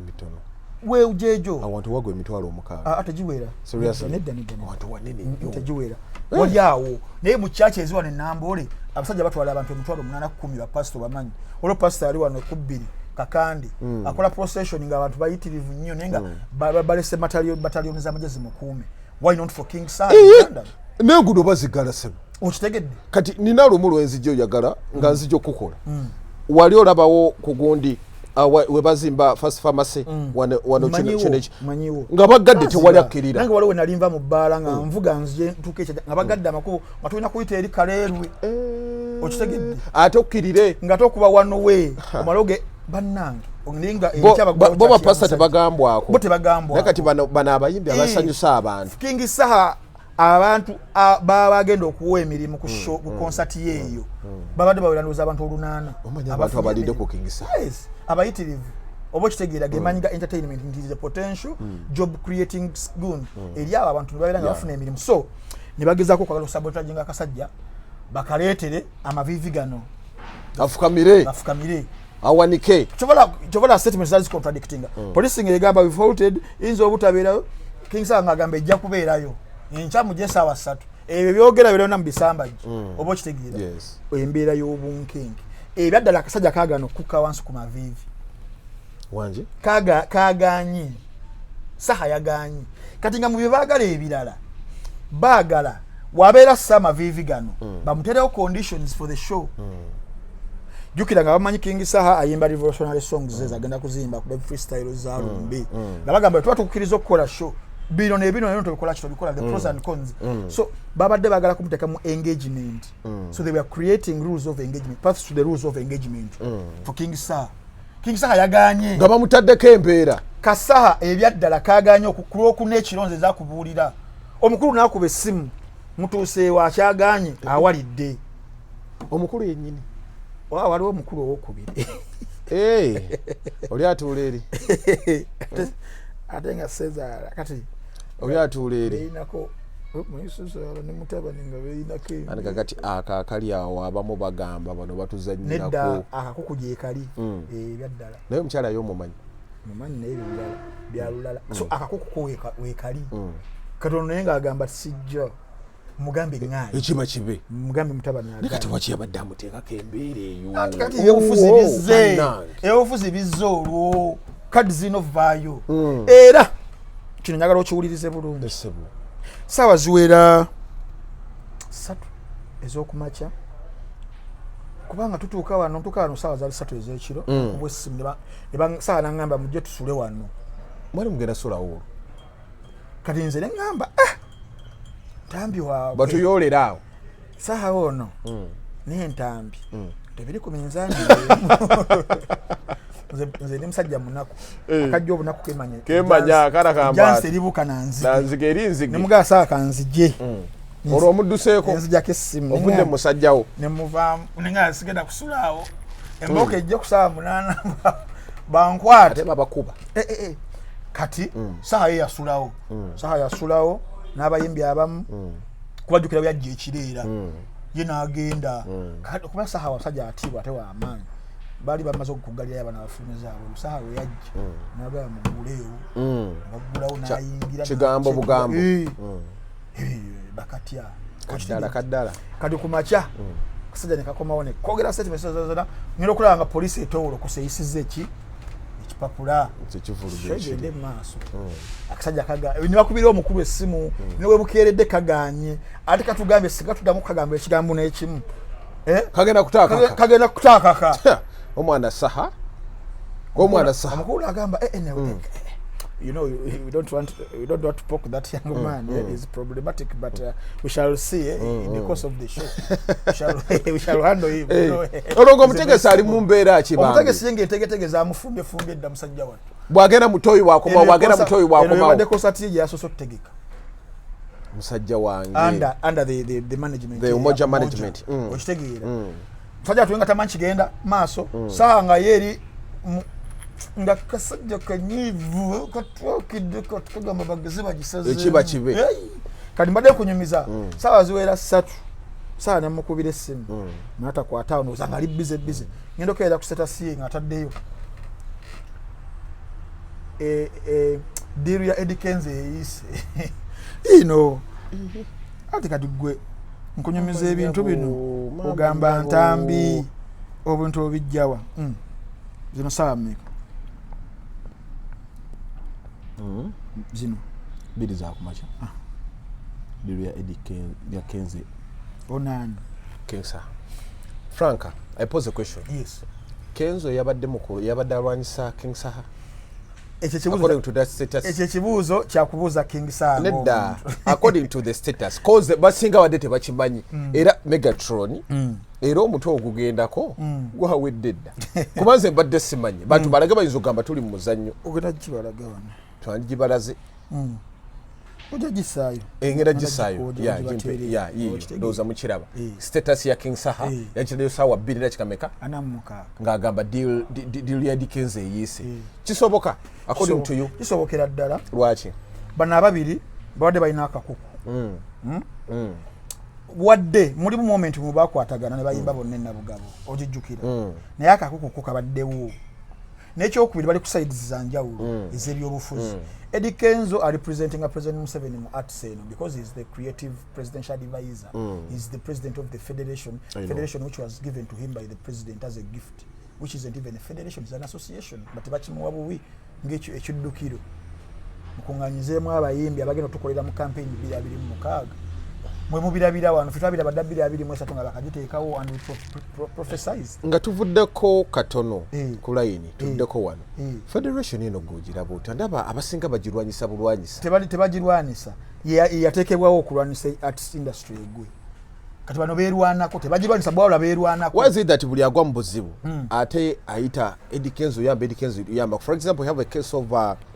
Mitono. Wejejo. Awantu wagwa 60,000. Ah, tegiwera. Nedda, nedda. Awantu wanene. Tegiwera. Wali awo naye mu kyaki eziwano enambole, abasajja batwala abantu 80,000, 10,000, bapasito bamanyi. Olwo pasito ali wano kubbiri Kakandi, akola procession nga abantu bayitirivu nnyo, naye nga balese bataliyoni z'amagye zimukuume. Why not for King Saha? N'enguudo bazigala, sebo. Okitegedde? Kati nina lumu lwenzijja oyagala nga nzija okukola, wali olabawo ku gundi we bazimba First Pharmacy wano Manyiwo. Nga bagadde, tewali akkirira. Nange waliwo we nali nva mu bbaala nga nvuga nzije ntuuka ekyo, nga bagadde amakubo, nga tulina kuyita eri Kaleerwe. Okitegedde? Ate okkirire. Nga tokuba wano we omale oge bannange, naye nga bo bapasita tebagambwako. Bo tebagambwako. Naye kati bano abayimbi abasanyusa abantu. King Saha. Abantu baba bagenda okuwa emirimu ku show, ku concert yeeyo, babadde bawera ndowooza abantu 800. Omanyi abantu abalidde ku King Saha. Yes, abayitirivu. Oba okitegeera, gemanyi ga entertainment nti the potential job creating gun eri abo abantu ne babeera nga bafuna emirimu. So ne bagezaako okwagala okusabotaginga akasajja, bakaleetere amaviivi gano. Afukamire. Bafukamire. Awanike. Kyobola statement zali zicontradictinga. Police ng'egamba we faulted, yinza obutabeerayo. King Saha ng'agamba ejja kubeerayo enkya mujje esaawa 3. Ebyo byogera byonna mu bisambajja. Oba okitegeera? Yes. Embeera y'obunkenke ebyaddala, akasajja kaagana okukka wansi ku maviivi. Wanje. Kaganye, Saha yaganye. Kati nga mu bye baagala ebirala, baagala wabeera sa amaviivi gano, bamuterewo conditions for the show. Jjukira nga bamanyi King Saha ayimba revolutionary songs ze agenda kuzimba kuba freestyle za lumbe, nga bagamba tuba tukukkiriza okukola show, bino nebino nebino tobikola, ki tobikola, the pros and cons. So babadde baagala kumuteeka mu engagement. So they were creating rules of engagement, paths to the rules of engagement for King Saha. King Saha yaganye. Nga bamutaddeko embeera. Kasaha ebyaddala kaganye kulwokuna ekironzo ezakubuulira omukulu n'akuba essimu, mutuuseewo, akyaganye, awalidde. Omukulu yennyini? Wa, waliwo omukulu owokubiri. Eh, oli atuula eri. Ate nga sezaala kati. Oli atuula eri. Beyinako muyisezaala ne mutabani nga beyinako. Ani kakati ako akali awo, abamu bagamba bano Nedda. Batuzannyirako. Akakuku gyekali ebyaddala. Naye omukyala yo omumanyi? Mumanyi, naye ebyo birala bya lulala. So akakuku ko weekali katono, naye ng'agamba sijja, mugambe ŋŋaani. Ekiba kibe. Mugambe mutabani. Naye kati agaanye. waki yabadde amuteekako embeera eyo? Ati kati ebyobufuzi Oh, bizze. bannange. Ebyobufuzi bizze, olwo kadi zirina ovaayo. Era kino njagala okiwulirize bulungi. Essebo. Saawa ziwera 3 ez'okumakya, kubanga tutuuka wano, ntuuka wano saawa zaali 3 ez'ekiro, kubwa essimu saawa naŋŋamba mujje tusule wano. Mwali mugenda sulawo olwo? Kati nze ne ŋŋamba, ah, ntambi waabwe. Batuyoolera awo. Saawa ono n'entambi tebiri ku minzaani. Nze ndi musajja munaku, akajja obunaku kemanya. Kemanya, akala kamba. Jansi eribuuka nanzige. Nanzige eri nzige. Nemugaa saawa kanzije. Olwo omudduseeko. Nenzijako essimu. Ovudde musajjawo. Nemuvaamu nenga sigenda kusulaawo, emboka ejja ku saawa 8 bankwate. Ate babakuba. Eh, eh, eh. Kati saawa ye yasulawo, saawa yasulawo n'abayimbi abamu, kubajjukira byajja ekireera ye n'agenda. Kati kuba saha wasajja atiibwa ate wamaanyi, baali bamaze okugalirayo abaana bafulumizaabwe. Saha we yajja nagamba muguleewo, baggulawo n'ayingira. Kigambo bugambo. Eh, eh, bakatya. Kaddala kaddala. Kati ku makya kasajja ne kakomawo ne kogera statement zonna. Ngenda okulaba nga poliisi etowolokosa, eyisizza eki ekipapula. Kyekivulu. Gende mu maaso. Akasajja kaga ne bakubira omukulu essimu, ne webukeeredde kaganye, ate katugambye singa tuddamu kukagamba ekigambo n'ekimu. Eh? Kagenda kutaakaka. Kagenda kutaakaka. Omwana Saha, omwana Saha. Omukulu agamba, eh, eh, no, eh, you know, we don't want to poke that young man. Eh, is problematic, but we shall see, eh, in the course of the show we shall handle him, you know. Olwo nga omutegesi ali mu mbeera ki bambi? Omutegesi ye ng'entegetege zamufumbye edda, musajja wattu. Bwagenda mutoyi wakomawo, bwagenda mutoyi Ebadde wakomawo. Concert ye gye yasoose okutegeka. Musajja wange. Under the management. The ya Umoja management. Okitegeera, musajja wattu nga tamanyi kigenda maaso. Saawa nga ye eri nga kasajja kanyiivu katwakidde, kagamba bageze bagisazeemu. Ekiba kibe. Hey! Kati mbadde kunyumiza, saawa ziwera 3, saawa nemukubira essimu natakwata awo, ndowooza nga ali busy busy. Ngenda okukeera ku status ye nga ataddeyo deal ya Eddy Kenzo eyise ino. Ati kati gwe nkunyumiza ebintu bino, Mama ogamba nyabo. Ntambi obuntu obijjawa? Zino saawa mmeka zino? 2 zakumakya. Deal ya Eddy ya Kenzo. Onaani? King Saha. Franka, I pose a question. Yes. Kenzo yabadde mukulu, yabadde alwanyisa King Saha? Ekyo ekibuuzo According to that status. Ekyo ekibuuzo kyakubuuza King Saha. Nedda, according to the status, cause basinga badde tebakimanyi. Era Megatron, era omutwe ogugendako gwawedde dda, kuba nze mbadde simanyi. Bantu balage, bayinza okugamba tuli mu muzannyo. Ogenda kibalaga wano. Twandibalaze. Ojja gisaayo. Engenda gisaayo, yiyo ndowooza mukiraba status ya King Saha. Yakirayo saawa 2 dakika meka? 46. Ng'agamba deal ya Eddy Kenzo eyiise. Kisoboka according to you? Kisobokera ddala. Lwaki? Bano ababiri babadde balina akakuku. Wadde mulimu moment mu bakwatagana ne bayimba bonna enabugabo, ogijjukira, naye akakuku ko kabaddewo. N'ekyokubiri, bali ku sides za njawulo ez'ebyobufuzi. Eddie Kenzo ali representing President Museveni mu arts eno because he is the creative presidential advisor. He is the president of the federation, federation which was given to him by the president as a gift, which isn't even a federation, it's an association, but bakimuwa buwi ng'ekyo ekiddukiro mukuŋŋanyizeemu abayimbi abagenda otukolera mu campaign 2026. Mwe mubirabira wano, ffe twabiraba dda 2023 nga bakagiteekawo and we prophesized. Nga tuvuddeko katono ku layini, tuddeko wano. Federation eno gogiraba otya? Ndaba abasinga bagirwanyisa bulwanyisa. Tebagirwanisa. Yateekebwawo okulwanyisa arts industry egwe. Kati bano beerwanako, tebagirwanyisa, bwawula beerwanako. Why is it that buli agwa mu buzibu ate ayita Eddie Kenzo yamba, Eddie Kenzo yamba? For example, we have a case of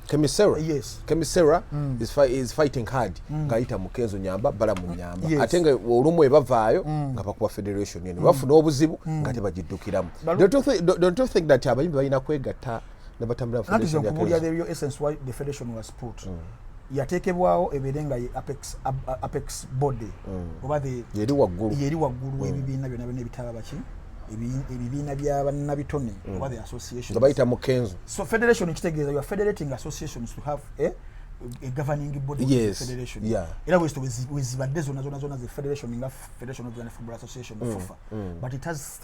Kemi Sera. Kemi Sera is fighting hard ng'ayita mu Kenzo nyamba, bala mu nyamba. Ate nga olumu ebavaayo nga bakuba federation eno, bafuna obuzibu nga tebagiddukiramu. Don't you think that abayimbi balina kwegatta ne batambula mu Anti federation ya nkubuulira Kenzo? the real essence why the federation was put. Yateekebwawo ebeere nga ye apex body oba the Yeri waggulu. Yeri waggulu w'ebibiina byonna byonna ebitaba baki ebibiina bya bannabitone oba the associations. Nga bayita mu Kenzo. So federation kitegeeza you are federating associations to have a governing body, federation. Era bwezito wezibadde zonna zonna zonna ze federation, nga Federation of Uganda Football Association, FUFA, but it has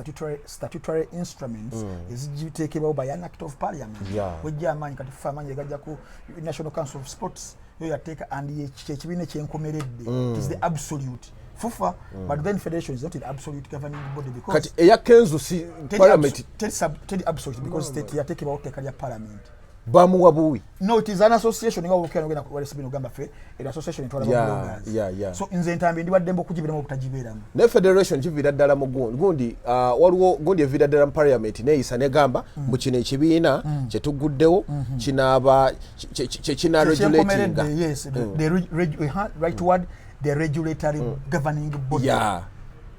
statutory instruments ezigiteekebwawo by an act of parliament. Wejja amaanyi kati FUFA amaanyi egajja ku National Council of Sports, yo yateeka and kyekibiina ekyenkomeredde. It is the absolute FUFA, but then federation is not the absolute governing body because Kati eya Kenzo si parliament? Teri absolute because state yateekebwawo tteeka lya parliament. Bamuwa buwi. No, it is an association nga wokera ogenda ku RSB n'ogamba ffe era association etwala bloggers. So nze Ntambi ndi waddembe okugibeeramu obutagibeeramu. Ne federation kiviira ddala mu gundi, waliwo gundi eviira ddala mu parliament neeyisa negamba mu kino ekibiina kyetuguddewo kinaaba kyekina regulatinga. Kyenkomeredde, yes, the right word, the regulatory governing body. Yeah.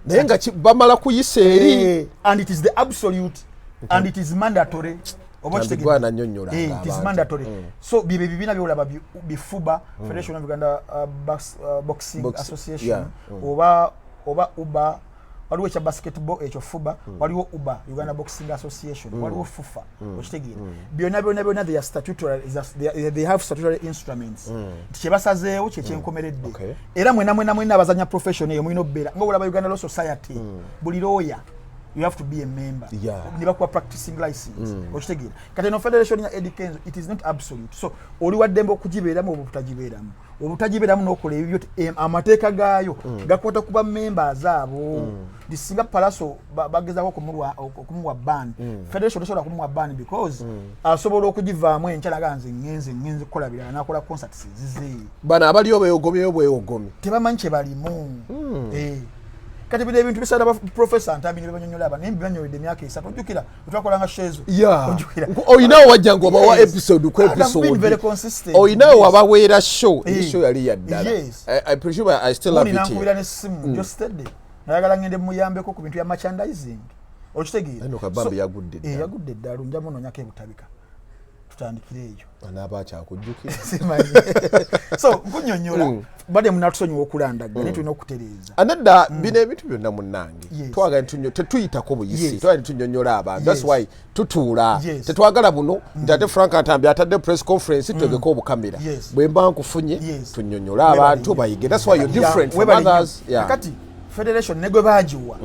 Naye nga bamala kuyisa eri. And it is the absolute and it is mandatory. Oba Ntambi okitegeera? gwanannyonnyola It is abantu. mandatory. So bye bibiina byolaba bifuba, Federation of Uganda Boxing Association, oba UBA, waliwo ekya basketball ekyo FUBA, waliwo UBA, Uganda Boxing Association, waliwo FUFA, okitegeera? Byonna byonna byonna they are statutory, they have statutory instruments nti kyebasazeewo kyekyenkomeredde. Era mwena mwena mwena abazanya profession eyo mulina okubeera nga olaba Uganda Law Society, buli lawyer you have to be a member ne bakuwa practicing license, okitegeera? Kati eno federation ya Eddie Kenzo, it is not absolute, so oli waddembe okugibeeramu oba obutagibeeramu, obutagibeeramu n'okola ebibyo. Amateeka gaayo gakwata kuba members abo. Nti singa Palaso bagezaako okumuwa ban, federation tosobola kumuwa ban because asobola okugivaamu enkya naga nze ngenze kukola birala, nakola concerts ezize. Bano abaliyo beeyogomyeyo bweyogomi. Tebamanyi kye balimu. Kati bino ebintu bisaana ba Professor Ntambi ne bebanyonyola aba, naye mbibanyonyoledde emyaka 3. Ojjukira wetwakolanga shezo? Ojjukira? Olinawo wajja nga obawa episode ku And I've been episode. very consistent. Olinawo wabaweera show. Show yali ya ddala. I presume I still have Gundi it here. nankubira n'essimu Jostedde, nayagala ngende muyambeko ku bintu bya merchandising, okitegeera? Eno kabambi yagudde Eh, eddala. yagudde eddalu. Nja munoonyako ebutabika, tutandikire eyo. Anaaba akyakujjukira? Simanyi. So nkunyonyola, badde munatusonyiwa okulandagga, naye tulina okutereeza. Anadda bino ebintu byonna munnange, twagala tetuyitako buyisi, twagala tunyonyola abantu. That's why tutuula. Tetwagala buno nti ate Frank Ntambi atadde press conference, tutegeke obukamera. Bwe mba nkufunye, tunyonyole abantu bayige. That's why you're different from Webale nnyo. others. Kakati federation ne gwe baagiwa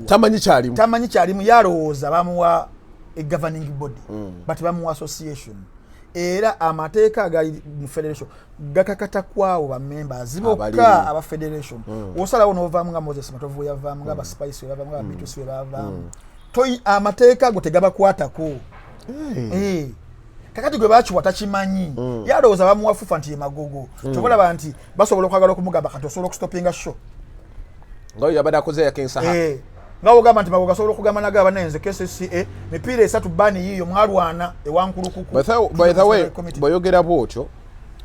Tamanyi kyalimu. Tamanyi kyalimu. Yalowooza bamuwa a governing body, but bamuwa association. Era amateeka agali mu federation gakakata kwawo bamembers bokka Abalimu. aba federation. Osalawo novaamu nga Moses Matovu bwe yavaamu, nga abaspice bwe bavaamu, nga ababitus bwe bavaamu. Amateeka ago tegabakwatako. Kakati gwe bakiwa takimanyi, yalowooza bamuwa FUFA nti ye Magogo. Kyobalaba nti basobola okwagala okumugamba kati osobola okustopinga show. Nga oyo yabadde akoze yakensaha. Nga wogamba nti Magogo asobola okugamba nagaba naye nze KCCA mipiira esatu bani yiiyo mwalwana ewankulukuku. By the way, bw'oyogera bwotyo,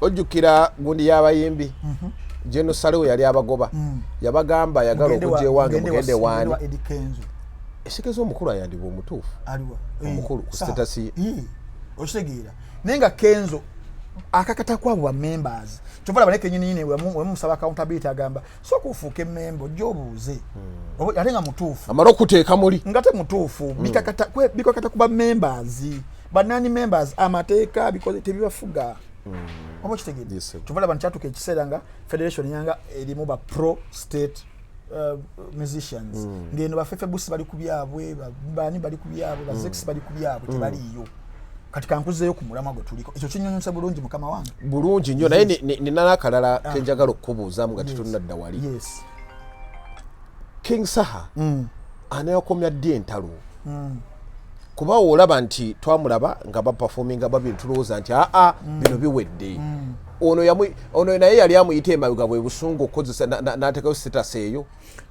Ojjukira gundi y'abayimbi General Saleh yali abagoba, yabagamba ayagala okujja ewange, mugende waani. Eddy Kenzo. Ekitegeeza omukulu ayandibwa omutuufu. Aliwa? Omukulu ku status ye. Okitegeera, naye nga Kenzo akakata kwabo ba members, kyova laba naye kenyininyini wemusaba accountability, agamba sooka ofuuke member ojja obuuze. Ate nga mutuufu. Amale okuteeka muli. Nga te mutuufu. Bikakata kuba members, banani members, amateeka bikoze tebibafuga, oba okitegedde? Yes, sir. Kyova laba nkyatuuka ekiseera nga federation yanga erimu ba pro state musicians, ngeno bafefe busi bali ku byabwe, bani bali ku byabwe, bazex bali ku byabwe, tebaliiyo. Kati kankuzeeyo ku mulamwa gwe tuliko, ekyo kinyonyose bulungi mukama wange. Bulungi nnyo, naye nina n'akalala kenjagala okukubuuzaamu nga tetunnadda wali. Yes. King Saha anayakomya ddi entalo? Kuba olaba nti twamulaba nga baperforminga babiri, tulowooza nti aa, bino biwedde. Ono ono naye yali amuyita emabega bwe busungu okukozesa n'ateekayo status eyo.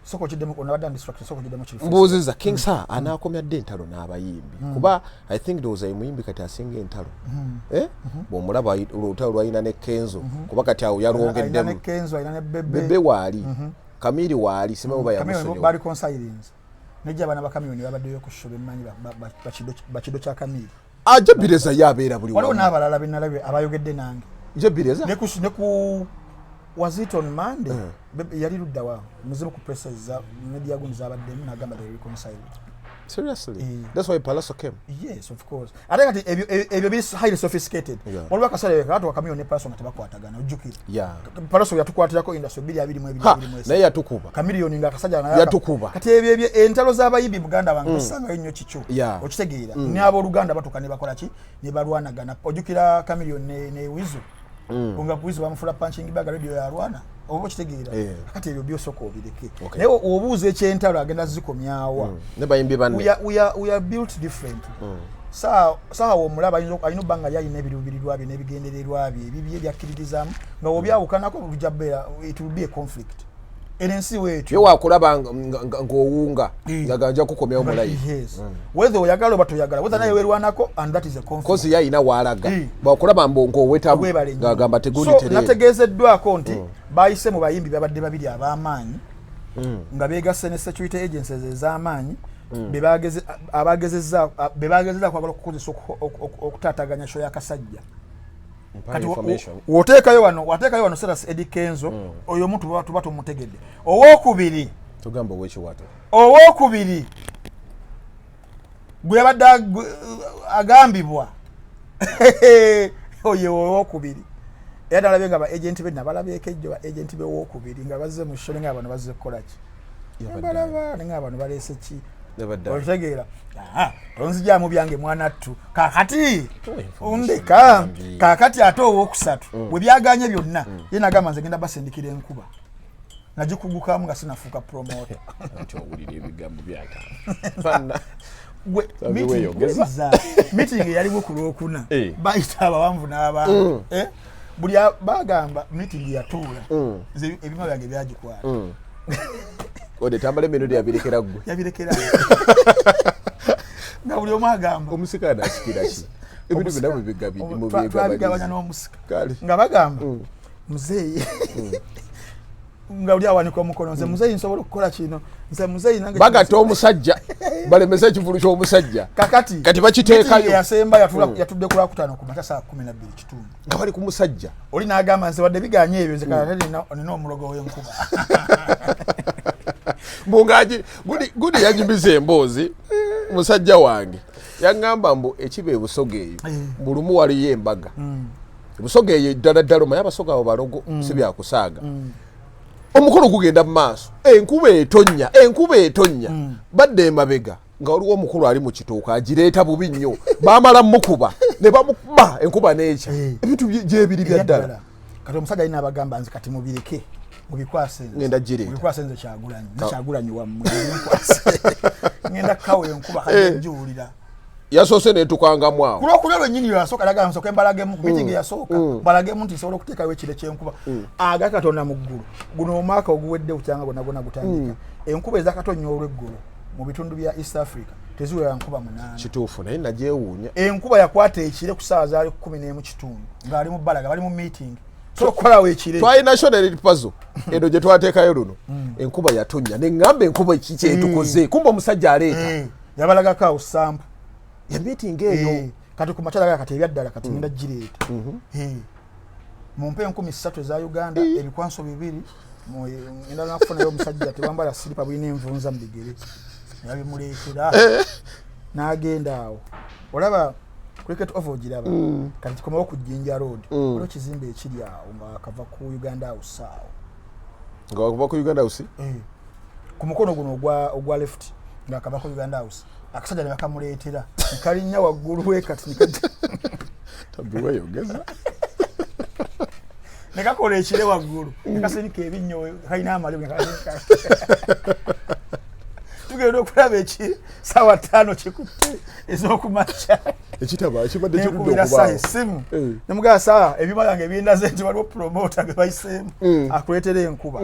Sooka okiddemu, onabadde distraction, sooka okiddemu kiri. Mbuuziza, King Saha anaakomya ddi entalo n'abayimbi? Kuba I think ndowooza ye muyimbi kati asinga entalo. Eh? Bw'omulaba olutalo lwalina ne Kenzo, kuba kati awo Alina ne yalwongeddemu. Kenzo, alina ne Bebe. Bebe waali, Kamiri waali, simanyi oba Chameleone yamusonyiwa. bali reconciling, nejja abaana ba Chameleone babaddeyo ku show bemmanyi, bakido kya Kamiri. Ajja Bireza ye abeera buli Waliwo wamu. n'abalala benalabye abayogedde nange. Je Bireza. Ne ku was it on Monday? Yali ludda wa muzimu ku presses za media gundi zabaddemu n'agamba they reconciled. Seriously? Eh. That's why Palaso came. Yes, of course. Ate kati ebyo biri highly sophisticated. Waliwo akaseera katuwa Chameleone ne Palaso nga tebakwatagana, ojjukira? Yeah. Palaso yatukwatirako industry bbiri abiri mu ebiri Ha, abiri mu esatu. Naye yatukuba. Chameleone nga akasajja naye Yatukuba. Kati ebyo entalo z'abayimbi, muganda wange, osangayo nnyo kikyo. Okitegeera, n'abooluganda batuuka ne bakola ki, ne balwanagana. Ojjukira Chameleone ne Wizo, nga Wizo bamufula punching bag, radio yalwana, oba okitegeera? Yeah. Kati ebyo byosooka obireke. Okay. Naye obuuza ekyentalo agenda zikomyawa? Ne bayimbi banne. We are built different. Saawa omulaba alina obba nga yalina ebiruubirirwa bye n'ebigendererwa bye ebibye byakkiririzaamu, nga wobyawukanako lujja kubeera, it will be a conflict. Eno ensi Ye weetyo. wakulaba ng'owunga Eh. nga nja kukomyawo mulayi. Yes, whether oyagala oba toyagala, whether naye werwanako, and that is a conflict. Kozi ye alina waalaga. Eh. Bwakulaba mbu ng'owetamu Weebale nnyo. ng'agamba tegundi So tereera. nategeezeddwako nti bayise mu bayimbi babadde babiri ab'amaanyi nga beegasse ne security agencies ez'amaanyi, be bagezezza kwagala okukozesa okutaataganya show y'akasajja. Mpa Kati information. woteekayo wano, wateekayo wano status Eddy Kenzo, oyo omuntu tuba tumutegedde. Owokubiri, Tugamba ow'ekiwato. owokubiri gwe yabadde agambibwa oyo owokubiri, era nalabye nga ba agent be, nabalabyeko ejjo ba agent be owokubiri nga bazze mu show, nga bano bazze kukola ki? Mbalaba nga bano baleese ki? Yabadde Okitegeera? Aha, tonzijaamu byange mwana ttu. Kakati Tuwa information, ondeka. Bambi. Kakati ate owokusatu bwe byaganye byonna, ye nagamba nze ngenda basindikira enkuba, nagikugukamu nga sinafuuka promoter. Anti owulira ebigambo byaka. Gwe Sabi meeting- weeyogeza. wuliriza, meeting eyaliwo ku Lwokuna, Eh. bayita abawanvu n'abantu. Eh, buli bagamba meeting yatuula, nze ebima byange byagikwata. Ode tambala emirundi yabirekera ggwe. Yabirekera nga buli omu agamba. Omusika nasikira ki? Ebintu byonna Twabigabanya mubigabanya. n'omusika. Kale. Nga bagamba muzeeyi, nga oli awanika omukono, nze muzeeyi nsobola okukola kino, nze muzeeyi nange. Bagatta omusajja balemese ekivulu ky'omusajja. Kakati Kati bakiteekayo. meeting eyasemba yatudde ku Lwakutaano ku makya saa 12:15. Nga bali ku musajja. Oli n'agamba nze wadde biganye ebyo, nze kale ate nina omulogo w'enkuba. Mbungaji gudi yanyumiza emboozi, musajja wange yaŋŋamba mbu ekiba ebusoga eyo, bulumu waliyo embaga ebusoga eyo ddala ddala, omanyi abasoga abo balogo, si byakusaaga. Omukolo gugenda mu maaso, enkuba etonnya, enkuba etonnya, badda emabega nga waliwo omukulu ali mu kituuka agireeta bubi nnyo, baamala mukuba ne bamukuba enkuba n'ekya. Ebintu gyebiri bya ddala. Kati omusajja alina abagamba nze kati mubireke, mubikwase nze. Ngenda gireeta. Mubikwase nze Kyagulanyi, nze Kyagulanyi wammwe, mubikwase, ngenda kawa enkuba kajjuwulira. Yasoose netukangamu awo. Kulwokuna lwennyini lwasooka lagamba nsooke mbalagemu ku meeting eyasooka, mbalagemu nti nsobola okuteekawo ekire ky'enkuba. Aga Katonda mu ggulu, guno omwaka oguwedde bukyanga gwonna gwonna gutandika, enkuba ezakatonnya olweggulo mu bitundu bya East Africa. Teziwera nkuba 8. Kituufu, naye nagyewuunya. Enkuba yakwata ekire ku ssaawa zaali 11:15 ng'ali mu bbalaga, bali mu meeting, so okukolawo ekire. Twalina show ne Pazo eno gye twateekayo luno, enkuba yatonnya, neŋŋamba enkuba kikyetukoze, kumba omusajja aleeta. Yabalagako awo sample ya meeting eyo. Kati ku makya kati ebyaddala kati ngenda gireeta. Mumpe 3000 eza Uganda, ebikwanso 2, ngenda nakufunayo omusajja tewambala siripa, bulina envunza mu bigere, yabimuleetera n'agenda awo. Olaba Cricket Oval ogiraba? Kati kikomawo ku Jinja Road, waliwo kizimbe ekiri awo nga kava ku Uganda House awo. Nga wakuva ku Uganda House? Ku mukono guno ogwa left nga kava ku Uganda House, akasajja ne bakamuleetera nekalinnya waggulu we kati Tabbi, weeyogeza. Ne kakola ekire waggulu, nekasinika ebinnyo, kalina amalibu. Tugenda okulaba eki saawa 5 kikutte ez'okumakya. Ekitaba kibadde kirudde Nenkubira Saha okubaawo. essimu, nemugamba, "Saha, ebyuma byange bindaze nti waliwo promota ge bayiseemu akuleetera enkuba."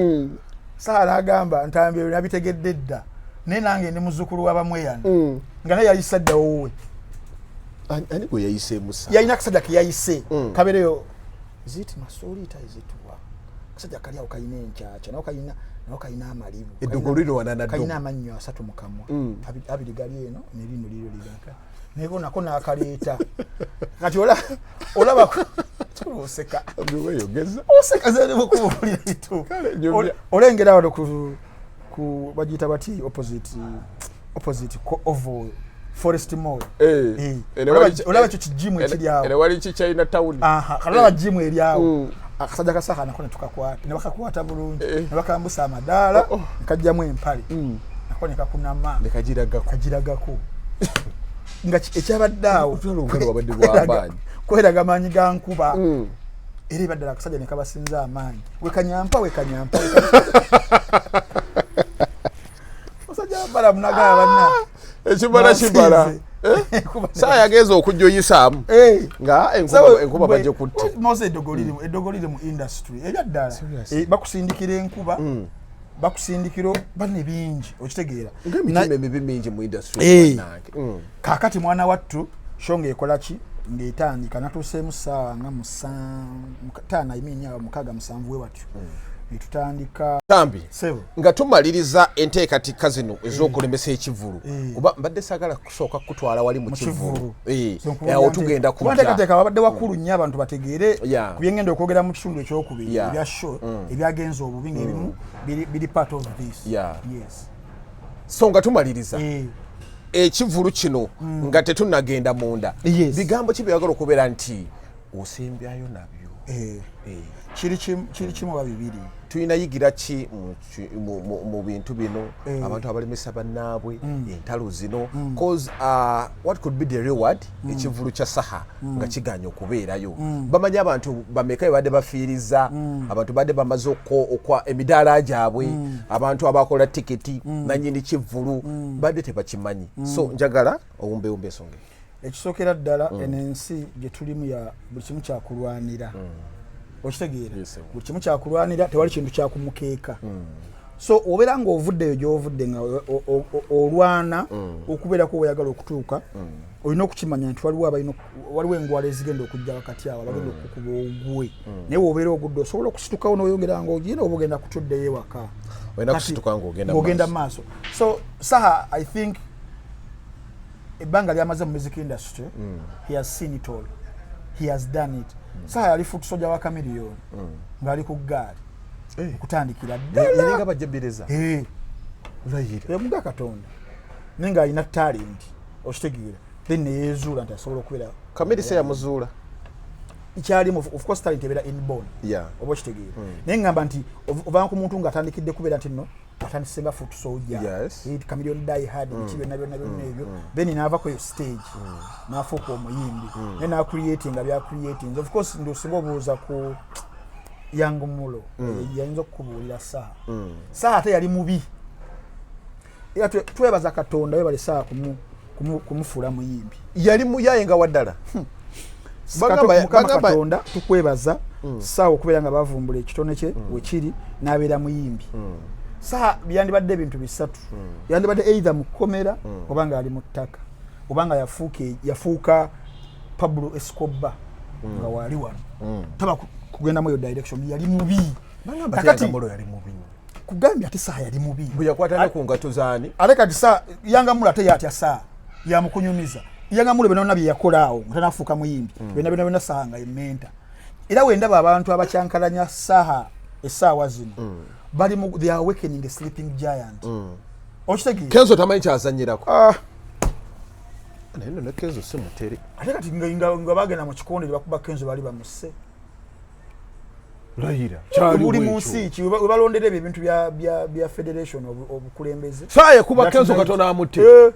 Saha n'agamba, "Ntambi, ebyo nabitegedde dda, naye nange ndi muzzukulu w'Abamweyana," nga naye yayise dda wuwe. Ani gwe yayiseemu sa? Yalina akasajja ke yayise kabeereyo, is it Masuliita, is it wa akasajja kali awo kalina enkyakya, nako kalina amalibu. Eddogo lirwana na Kalina ddogo. amannyo 3 mu kamwa. 2 gali eno nerino liryo liraka, naye nako nakaleeta. Kati olaba oseka. Tabbi, weeyogeza. Oseka zebukubuulira bituufu. Kale, nyumya. Olengera wano ku bagiyita bati opposite Oval, Forest Mall. Ene Olaba ekyo kijimu ekiri awo? Ene wali ki China Town. Aha, kalaba jimu eri awo. Akasajja ka Saha nako netukakwata, ne bakakwata bulungi, ne bakambusa amadaala, ne kajjamu empale, nako ne kakunama. Nekagiragako. Kagiragako nga ekyabadde awo Olutalo nga lwabadde lw'amaanyi. Kweraga maanyi ga nkuba. Era ebaddala akasajja ne kabasinza amaanyi, wekanyampa wekanyampa musajja wabala munagaba banna. Ekibala kibala. Nansinze. Saa yagenza okujja oyisaamu nga enkuba bajja kutta. Mose, eddogo liri mu industry era ddala. Serious? Bakusindikira enkuba, bakusindikira bane bingi, okitegeera? Ng'emitima emibi mingi mu industry. Bannange. Kaakati mwana wattu, show ng'ekola ki, ng'etandika, natuuseemu ssaawa nga 5, I mean awo 6, 7 we watyo netutandika. Tambi, Sebo. Nga tumaliriza enteekateeka zino ez'okulemesa ekivulu, kuba mbadde saagala kusooka kutwala wali mu Mu kivulu. kivulu. So Awo tugenda kuba kujja. nteekateeka babadde wakulu nnyo, abantu bategeere ku byengenda okwogera mu kitundu ekyokubiri ebya show ebyagenza obubi, ng'ebimu biri part of this. Yes. So nga tumaliriza ekivulu kino, nga tetunagenda munda, bigambo ki byeyagala okubeera nti osembyayo nabyo? Kiri kimu oba bibiri. Tulina yigira ki mu bintu bino, abantu abalemesa bannaabwe, entalo zino? Cause what could be the reward ekivulu kya Saha nga kiganye okubeerayo? Bamanyi abantu bameka bebadde bafiiriza, abantu badde bamaze okwa emidaala gyabwe, abantu abakola tiketi, nanyini kivulu badde tebakimanyi. So njagala owumbewumbe ensonga eyo. Ekisookera ddala, eno ensi gye tulimu ya buli kimu kyakulwanira, okitegeera? Yes, sir. Buli kimu kyakulwanira, tewali kintu kyakumukeeka. So obeera ng'ovuddeyo gy'ovudde nga olwana okubeerako weyagala okutuuka, olina okukimanya nti waliwo abalina waliwo engwala ezigenda okujja wakati awo, abagenda okukuba ogwe. Naye wobeera ogudde, osobola okusitukawo n'oyongera ng'ogenda, oba ogenda kutuddeyo ewaka. Olina kusituka ng'ogenda ng'ogenda mu maaso. So Saha, I think ebbanga lyamaze mu music industry, he has seen it all, he has done it. Saha yali foot soldier wa Chameleone ng'ali ku ggaali okutandikira ddala. Yalinga bajjabiriza. Layira omuga Katonda, naye ng'alina talent, okitegeera? Then neyezuula nti asobola okubeera. Kamiri se yamuzuula. Kyalimu, of course talent ebeera inborn. Oba okitegeera? Naye ngamba nti ovanga ku muntu ng'atandikidde kubeera nti nno atandise nga foot soldier, Chameleone die hard, biki byonna byonna byonna ebyo, then n'ava ku eyo stage n'afuuka omuyimbi, naye n'acreatinga byacreating. Of course ndi osinga obuuza ku Young Mulo, yayinza okukubuulira Saha. Saha ate yali mubi, era twebaza Katonda webale Saha kumufuula muyimbi. Yali muyaye nga waddala. Mukama Katonda tukwebaza, saawa okubeera nga bavumbula ekitone kye wekiri n'abeera muyimbi. Saha byandibadde ebintu bisatu. Yandibadde either mu kkomera, oba nga ali mu ttaka, oba nga yafuuka Pablo Escobar nga waali wano. Taba kugenda mu eyo direction, yali mubi. Bagamba Kakati- Yanga Molo yali mubi. Kugambye ate Saha yali mubi. Bwe yakwata ne ku ngato zaani? Ate kati sa Yanga Molo ate yatya Saha, yamukunyumiza. Yanga Molo byonna bye yakola awo nga tanafuuka muyimbi, byonna byonna byonna Saha nga ementa. Era wendaba abantu abakyankalanya Saha essaawa zino, bali mu, they are awakening a sleeping giant. Okitegeera? Kenzo tamanyi kyazanyirako. Ah, Naye nno ne Kenzo si mutere. Ate kati nga bagenda mu kikonde ne bakuba Kenzo, bali bamusse. Layira. Buli mu nsi ki we balondera ebyo ebintu bya federation, obukulembeze? Saa yakuba That Kenzo night. katono amutte. Eh,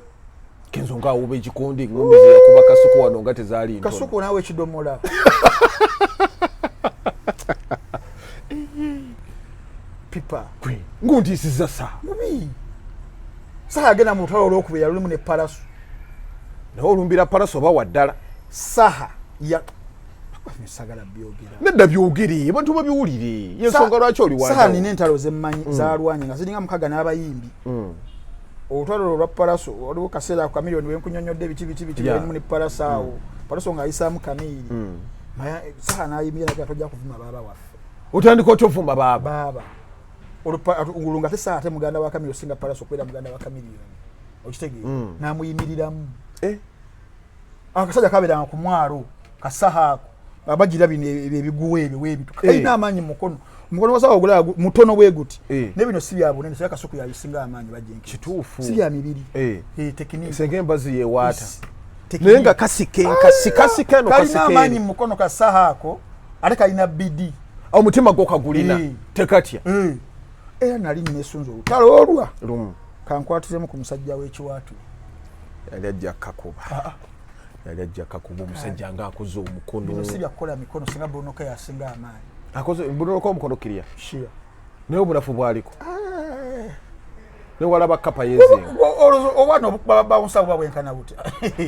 Kenzo ng'awuba ekikonde, engombe ze yakuba Kasuku wano nga tezaali ntono. Kasuku naawe ekidomola pipa. Gwe, ng'ontiisizza saa. Mubi. Saha agenda mu lutalo olwokubiri lulimu ne Palaso. Naye olumbira Palaso oba waddala. Saha ya sagala byogera. Nedda, byogere, abantu babiwulire, yensonga lwaki oli Saha wanjawulo. nina entalo zemmanyi zalwanye nga ziringa 6 n'abayimbi. Olutalo olwo lwa Palaso, waliwo kaseera ako Kamiliyoni wenkunyonyodde biki biki biki, byalimu ne Palaso awo. Palaso ng'ayisaamu Kamiiri. Saha n'ayimbira naga tojja kuvuma baaba waffe. Otandika otya ovuma baaba? Baaba olwo nga te Saha ate muganda wa Kamiliyoni, osinga Palaso okubeera muganda wa Kamiliyoni, okitegeera? N'amuyimiriramu. Eh, Akasajja kabeeranga ku mwalo kasaha ako nga bagira bino ebyo ebiguwa ebyo webitu. Kalina amaanyi mu mukono, omukono gwa Saha ogulaba mutono bwe guti. Ne bino si bya bunene, sira Kasuku yabisinga amaanyi bajenke. Kituufu. Si bya mibiri. Eh, technique. Senga embazi yewaata. Technique. Naye nga kasika enkasi, kasika eno. Kalina Kasika amaanyi eri. mu mukono kasaha ako, ate kalina bidi. Omutima gwo kagulina. Tekatya. Eh. Era nali nesunza olutalo olwa Lumu kankwatiremu ku musajja w'ekiwaatu. Yali ajja kakuba, yali ajja kakuba omusajja ng'akoze omukono. Bino si byakukola mikono, singa Brunoka yasinga amaanyi. Akoze buloloko omukono kirya. Shia. Naye obunafu bwaliko newalaba kapa yezinga. Obwana obukuba bawunsa buba bwenkana buti.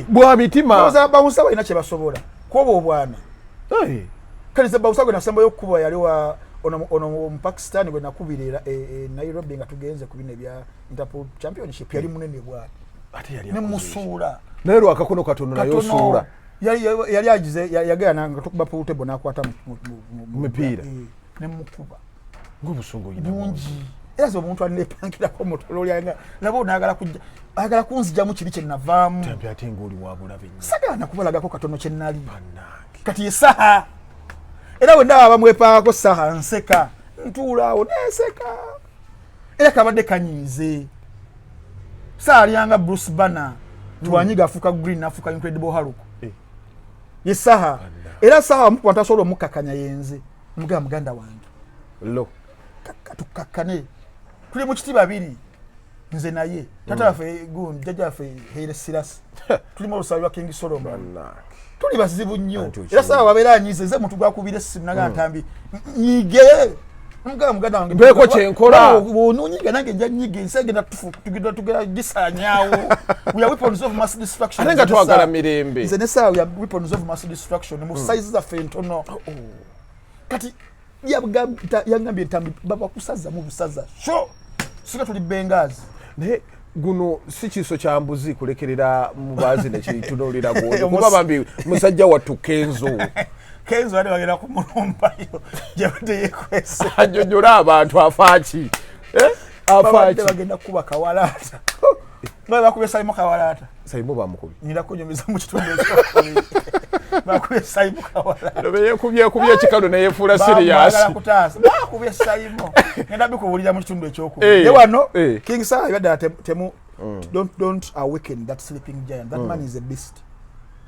Bwa mitima. Olowooza bawunsa balina kye basobola kuoba obwana? Hey. Kale ze bawunsa gwe nasembayo okukuba yali wa ono omupakistani gwe nakubira era e Nairobi nga tugenze ku bino ebya Interpol Championship, yali munene bwati. Ate yali akoze ekyo. Nemusuula. Naye lwakakono katono naye osuula. Yali agize yagenda nga tukuba pool table n'akwata Mipiira. Eh, nemukuba. Ng'obusungu oyina bungi. Era ze omuntu anepankirako mutolo lyanga nabo naagala kujja ayagala kunzijamu kiri kye navaamu. Tampi ate ng'oli wa bulabe nnyo. Sagala nakubalagako katono kye nali. Bannange. Kati ye Saha, era bwe ndaba bamwepaako Saha nseka, ntuula awo nenseka, era kabadde kanyiize. Saha alyanga Bruce Banner tiwanyiga afuuka green, nafuuka Incredible Hulk. Eh. Ye Saha. Era Saha omukuba ntasobola omukkakanya yenze mugamba muganda wange. Lo. Tukakkane, tuli mu kiti babiri nze naye tata waffe gundi jjajja waffe Haile Selassie, tulimu olusaali lwa King Solomon. Bannange. Tuli bazibu nnyo. Anti Era saawa wabeera anyize nze muntu gwakubira essimu naga ntambi nyige mugamba muganda wange. Mbeeko kyenkola. Bw'onoonyiga nange nja nyiga, ensi egenda tugenda tugenda gisaanyaawo. We are weapons of mass destruction. Ate nga Nze ne twagala Saha. mirembe. Nze ne Saha we are weapons of mass destruction mu size zaffe entono. Kati yagambye ntambi babakusazamu busaza so singa tuli Bengazi. Naye guno si kiso kya mbuzi kulekerera mubaazi nekitunuulira gwoyo, kuba bambi musajja wattu Kenzo. Kenzo ate bagenda kumulumbayo gyabadde yekwese. Annyonnyola abantu afaaki. Eh? Babadde Afaaki? bagenda kukuba kawalaata, babe bakubye Saimu kawalaata. Saimu bamukubye? Nina kunyumiza mu kitundu ekyokubiri, bakubye Saimu kawalaata. Lobe yekubye ekikalu neyefuula serious. Bamwagala kutaasa, bakubye Saimu, ngenda bikubuulira mu kitundu ekyokubiri. Eh, Ne wano eh. King Saha ebyaddala temu don't awaken that sleeping giant. That man is a beast.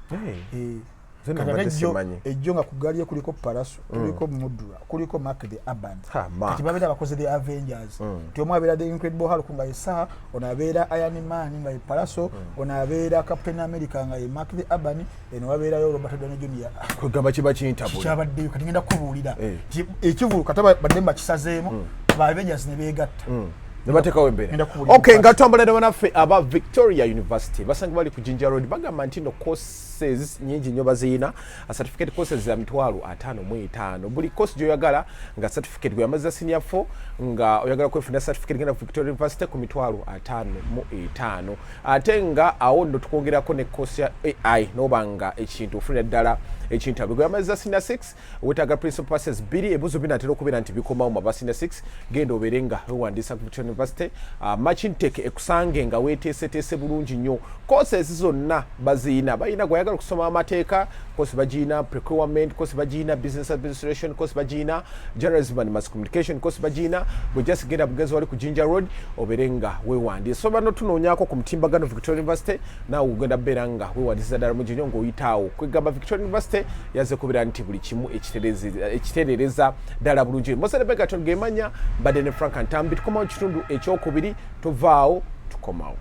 Hey. Eh. Nze Kati nabadde ate simanyi. ejjo nga ku ggaali ye kuliko Paraso, kuliko Mudra, kuliko Mark the Urban. Ha, Mark. Kati babeera bakoze the Avengers, nti omu abeera the Incredible Hulk nga ye Saha, ono abeera Iron Man nga ye Paraso, ono abeera Captain America nga ye Mark the Urban, eno wabeerayo Robert Downey Jr. Kwegamba kiba kintabula. Kyabaddeyo kati ngenda kukubuulira Eh. nti ekivulu kata badde bakisazeemu ba Avengers ne beegatta. Nebateekawo embeera. Okay, nga twambala ne banaffe aba Victoria University, basanga bali ku Jinja Road. Bagamba nti no courses nyingi nnyo baziyina, certificate courses za 550 buli course gy'oyagala, nga certificate gwe yamaze senior 4 nga oyagala kwefuna certificate, genda ku Victoria University ku 550. Ate nga awo nno tukwongerako ne course ya AI, noba nga ekintu ofunira ddala ekintu abwe. Gwe yamaze senior 6, wetaaga principal passes bbiri, ebibuzo binatera okubeera nti bikomawo mu aba senior 6, genda obeere nga wewandiisa ku Victoria University. March intake ekusange nga weteeseteese bulungi nnyo. Courses zonna baziyina, balina gwayagala okusoma amateeka, course bagiyina, procurement course bagiyina, business administration course bagiyina, journalism and mass communication course bagiyina. Bwe just genda bugenzi wali ku Jinja Road, obeere nga wewandiisa. So bano tunoonyaako ku mutimbagano Victoria University, naawe ogenda beera nga wewandiisiza ddala mu ginyo ng'oyitaawo. Kwegamba Victoria University yazze kubeera nti buli kimu ekiterereza ddala bulungi. Mosere Megaton gemanya, mbadde ne Frank Ntambi. Tukomawo kitundu ekyokubiri, tovaawo, tukomawo.